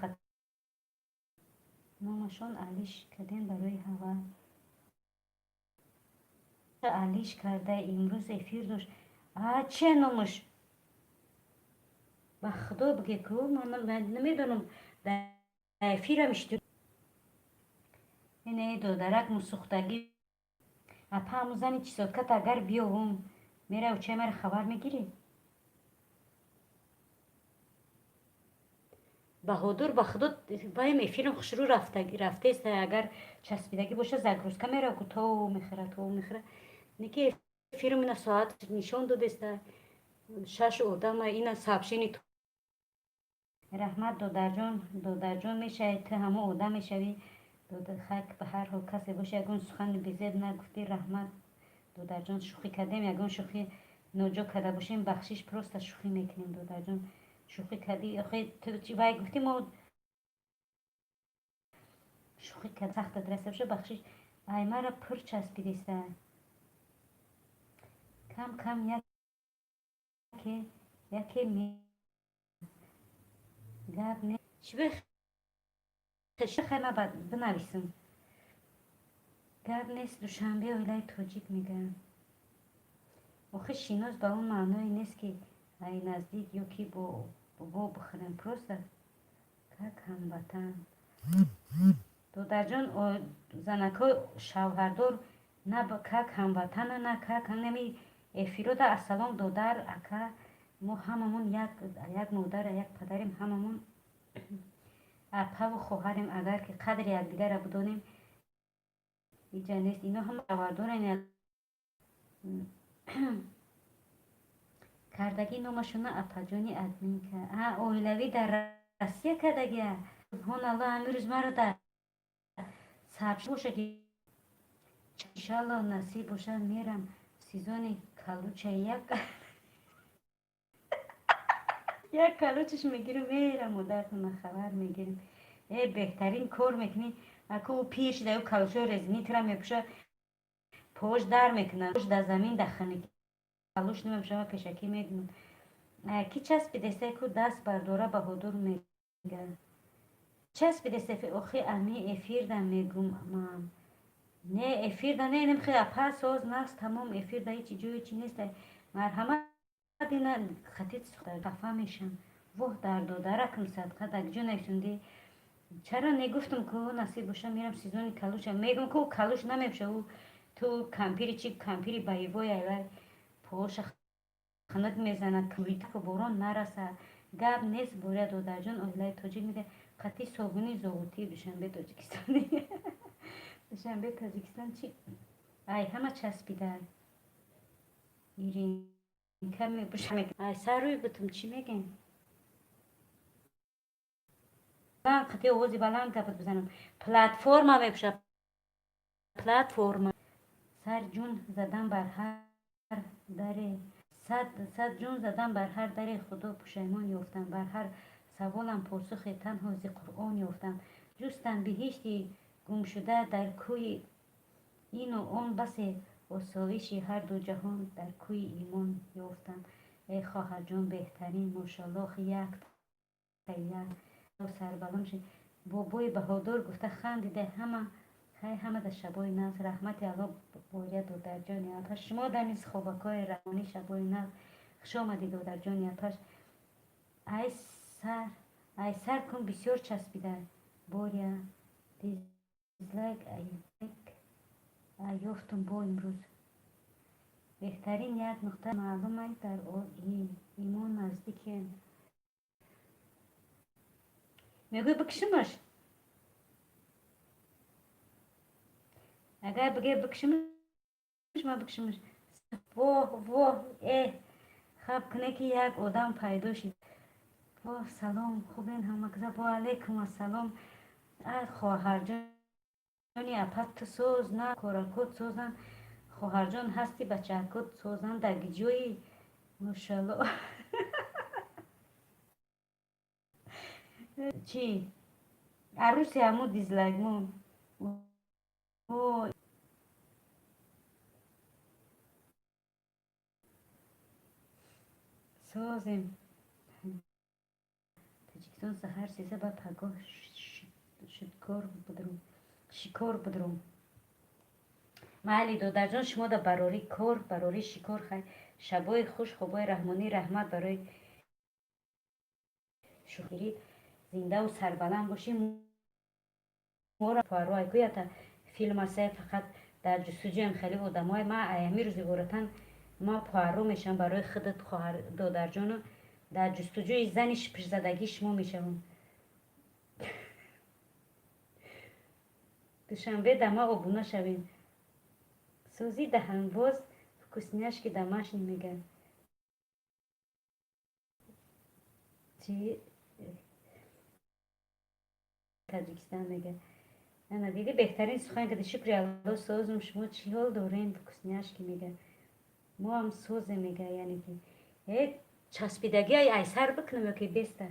Номашон алиш кардем барои ҳава. Алиш карда, имрӯз эфир дошт. А че номаш? Ба худо, биге ку, ман намедонам, дар эфирам иштирок. Ине додарак мусӯхтагӣ. Апа, ҳамун зани чизоткат агар биёвум, мераву чай мара хабар мегирӣ? Баҳодур, ба худо, ваем эфирам хушрӯ рафтест. Агар часпидагӣ боша, загрузка мерав ку, то мехӯра, то мехӯра. Неки эфирам ина соат нишон додеста, шаш одама ина сообщение. Раҳмат, додарҷон. Додарҷон, мешавӣ ту, ҳамон одам мешавӣ. Хак, ба ҳар ҳол касе боша, ягон сухани безеб нагуфтӣ. Раҳмат, додарҷон, шӯхӣ кардем. Ягон шӯхӣ ноҷо карда бошем, бахшиш, просто шӯхӣ мекунем, додарҷон. Шӯхӣ кардӣ, охи вай гуфтӣ, мо шӯхӣ кард, сахта раста боша, бахшиш. Ай мара пур часпидеста. Кам кам яке яке гап не. Чӣ бихай, ма бинависам. Гап нест, Душанбе оилаи тоҷик мегӯям. Охи шинос ба он маъное нест, ки ай наздик ё ки бо бобо бихӯрем, просто как ҳамватан. Додарҷон, занакҳои шавҳардор на как ҳамватана, на как нами эфирода. Ассалом, додар, ака, мо ҳамамон як модара, як падарем, ҳамамон апаву хоҳарем. Агар ки қадри якдигарра бидонем, иҷа нест. Ино ҳама шавҳардорен. Кардагӣ номашона апаҷони админка. А оилавӣ дар Россия кардагия. Субҳоналло, ҳамин рӯз маро дар саб боша ки, иншалло, насиб боша, мерам сезони калуча, як калучаш мегирам, мерам, модаратона хабар мегирем. Э, беҳтарин кор мекунӣ. Аку ӯ пир шуда, ӯ калучҳои резинӣ тура мепӯша, пош дар мекунад, пош дар замин дахани калуш намепӯша. Пешакӣ мегӯям, ки часпидеста ку, даст бардора. Баҳодур мега, часпидеста. Охи ами эфирда мегум ман. Не, эфирда не, немхе. Апа, соз, нақс, тамом. Эфирда ҳечи ҷои чи нест. Марҳамат, ина хатит хафа мешам. Воҳ, дар додаракам садқа. Дар ҷо нависондӣ? Чаро негуфтам ку, насиб боша, мерам сезони калуша. Мегум ку, калуш намепӯша ӯ. Ту кампири чи, кампири боевой айвай, поша хунук мезанад, ку борон нараса. Гап нест, боря, додарҷон, оилаи тоҷик мега. Қатъи собуни зоғутии Душанбе Тоҷикистони. Душанбе Тоҷикистон чи? Ай ҳама часпида. Иринка мепӯша. Ай саррӯи бутум чӣ мегем? Қатъи овози баланд гапат бизанам. Платформа мепӯша, платформа. Сар ҷун задан бар ҳар даре, сад ҷун задан бар ҳар даре, худо пушаймон ёфтам. Бар ҳар саволам посухе танҳо зи Қуръон ёфтам. Ҷустам биҳишти гумшуда дар кӯи ину он, басе осоиши ҳарду ҷаҳон дар кӯи имон ёфтам. Э, хоҳарҷон, беҳтарин, мошаллоҳ, як як сарбаланд шед. Бобои Баҳодур гуфта хандида ҳама. Хай, ҳамада шабои нағз. Раҳмати Алло боря, додарҷони апаш. Шумо дар низ хобакҳои раҳмонӣ, шабои нағз. Хуш омадӣ, додарҷони апаш. Ай сар, ай сар кун, бисёр часпида. Боря, дизлайк ёфтум бо имрӯз. Беҳтарин, як нуқта маълумай, дар имон наздикем. Мегӯй, бикшимаш? Агар биге бикшимаш, ма бикшимаш. Воҳ, воҳ, э, хаб куне ки як одам пайдо шид. Воҳ, салом, хубен ҳамакза? Ва алайкум ассалом. А хоҳарҷони апа, ту соз на, коракот созан. Хоҳарҷон ҳасти, бачаакот созан. Дар ҷои, мошалло. Чӣ арӯси ҳаму дизлайкмон? Созем. Тоҷикистон, саҳар сеза ба пагоҳ шикор будрум. Майли, додарҷон, шумо да барори кор, барори шикор. Хай, шабои хуш, хобои раҳмонӣ. Раҳмат барои шӯхирӣ. Зиндаву сарбаланд бошӣ. Мора пуаро айгӯята филм асай, фақат дар ҷустуҷӯям хеле одамое. Ма аями рӯзи воратан ма пуаро мешавам барои худат, хоҳар, додарҷону дар ҷустуҷӯи зани шипишзадагии шумо мешавам. Душанбе дама обуна шавем. Сӯзи даҳанбоз, вкусняшки домашний мега. Чи Таҷикистон мега. Ана диди, беҳтарин сухан кади. Шукри Алло, созум, шумо чӣ ҳол дорем? Вкусняшки мега. Мо ҳам созе мега, яъне ки э часпидагӣ айсар бикунам ё ки беста?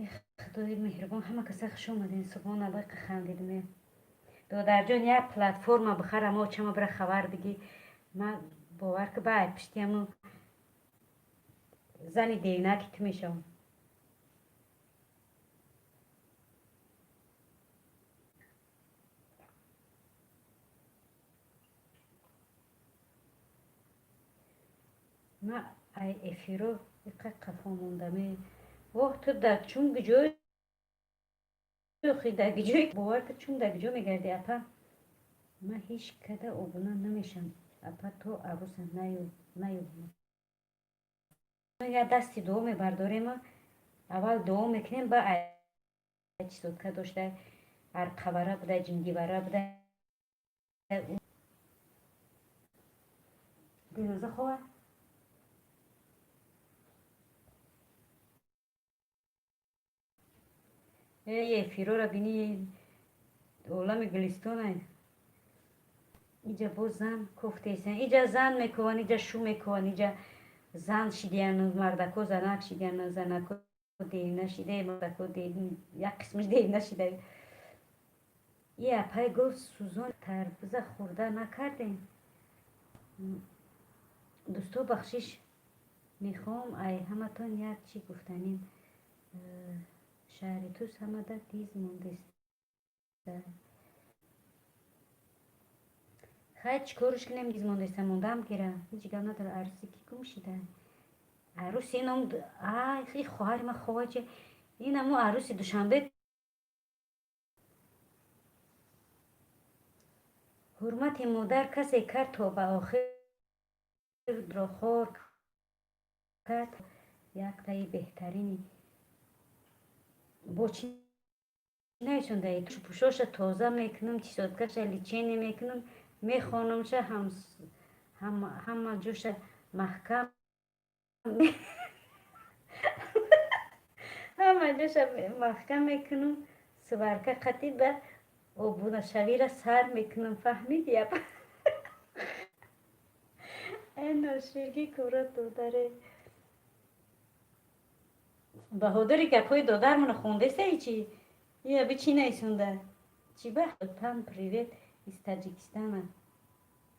Эх, худои меҳрубон, ҳама каса хуш омадем. Субҳон Алло, хандидем. Додарҷон, як платформа бихарам, очама бира хабар диги. Ма бовар ки ба пишти ҳаму зани девнаки ту мешавам. Ма ай эфиро иқа қафо мондаме. Оҳ, ту дар чун гиҷои, дар гиҷои, бовар ки чун дар гиҷо мегардӣ, апа. Ма ҳеҷ када обуна намешам, апа, то арӯса наёбам. Як дасти дуо мебардорем, аввал дуо мекунем, ба чизотка дошта, арқавара буда, ҷингивара буда. Дилноза хова. Эфирора бини, олами гулистона. Иҷа боз зан кофтесан, иҷа зан мекуван, иҷа шу мекуван, иҷа зан шидияну мардако занак шидияну занако девна шида, мардако як қисмаш девна шида. И апай гуфт, сӯзон тарбуза хӯрда накардем. Дӯсто, бахшиш мехоҳам, ай ҳаматон як чӣ гуфтанем. Шаҳри Тус ҳамада диз мондеста. Хай, чӣ корш кунем, диз мондеста, мондам гира, ҳеҷ гап надора. Арӯси ки гум шида? Арӯси ном ай хоҳари ма ховаче, ин амо арӯси Душанбе. Ҳурмати модар касе кард, то ба охир хор кард. Яктаи беҳтарини бо чӣ наисондаи? Пӯшоша тоза мекунам, чизоткаша лечение мекунам, мехонамша, ҳама ҷоша маҳкам, ҳама ҷоша маҳкам мекунам, сварка қатӣ ба обунашавиро сар мекунам. Фаҳмиди? Э, ноширгӣ кура, додаре Баҳодури, гапҳои додармоно хондесаи чи? Ия би чӣ наисонда? Чи ба пан привет из Таджикистана.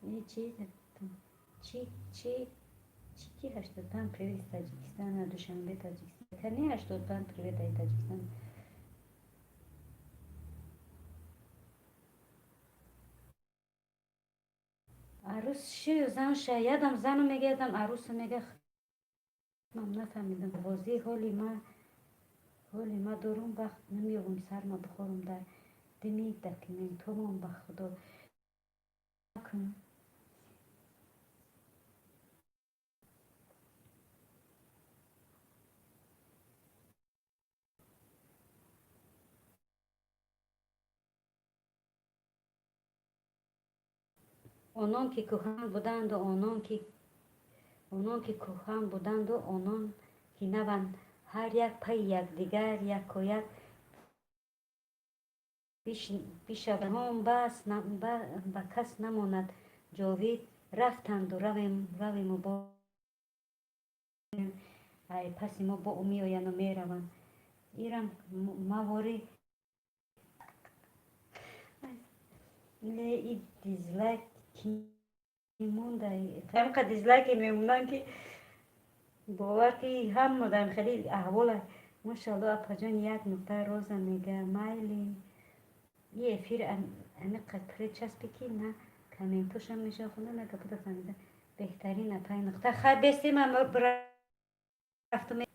И чи чи чи чи ки 85 привет из Таджикистана, Душанбе, Таджикистан. Кани 85 привет из Таджикистана. Арӯс ши зан ша, ядам зану мега, ядам арӯсу мега. Ман нафаҳмидам бозӣ. Ҳоли ма дорум, вақт намеёбам сарма бихорам дар дими документҳомон, ба худо. Кун. Онон ки кӯҳан буданду, онон ки кӯҳан буданду, онон ки наванд, ҳар як пайи якдигар якояк бишаванд, бас ба кас намонад ҷовид. Рафтанду равему ай паси мо бо меоянду мераванд. Ирам мавори ле и дизлайк ки монда, ҳамқа дизлайке мемонанд, ки бовар ки ҳама дар хеле аҳвола. Мошалло, апаҷон, як нуқта роза мега. Майли, и эфир амиқа причаспи, ки на комментошам меша хонда, на гапота фаҳмида. Беҳтарин, апай нуқта. Хай, бестема, рафтум.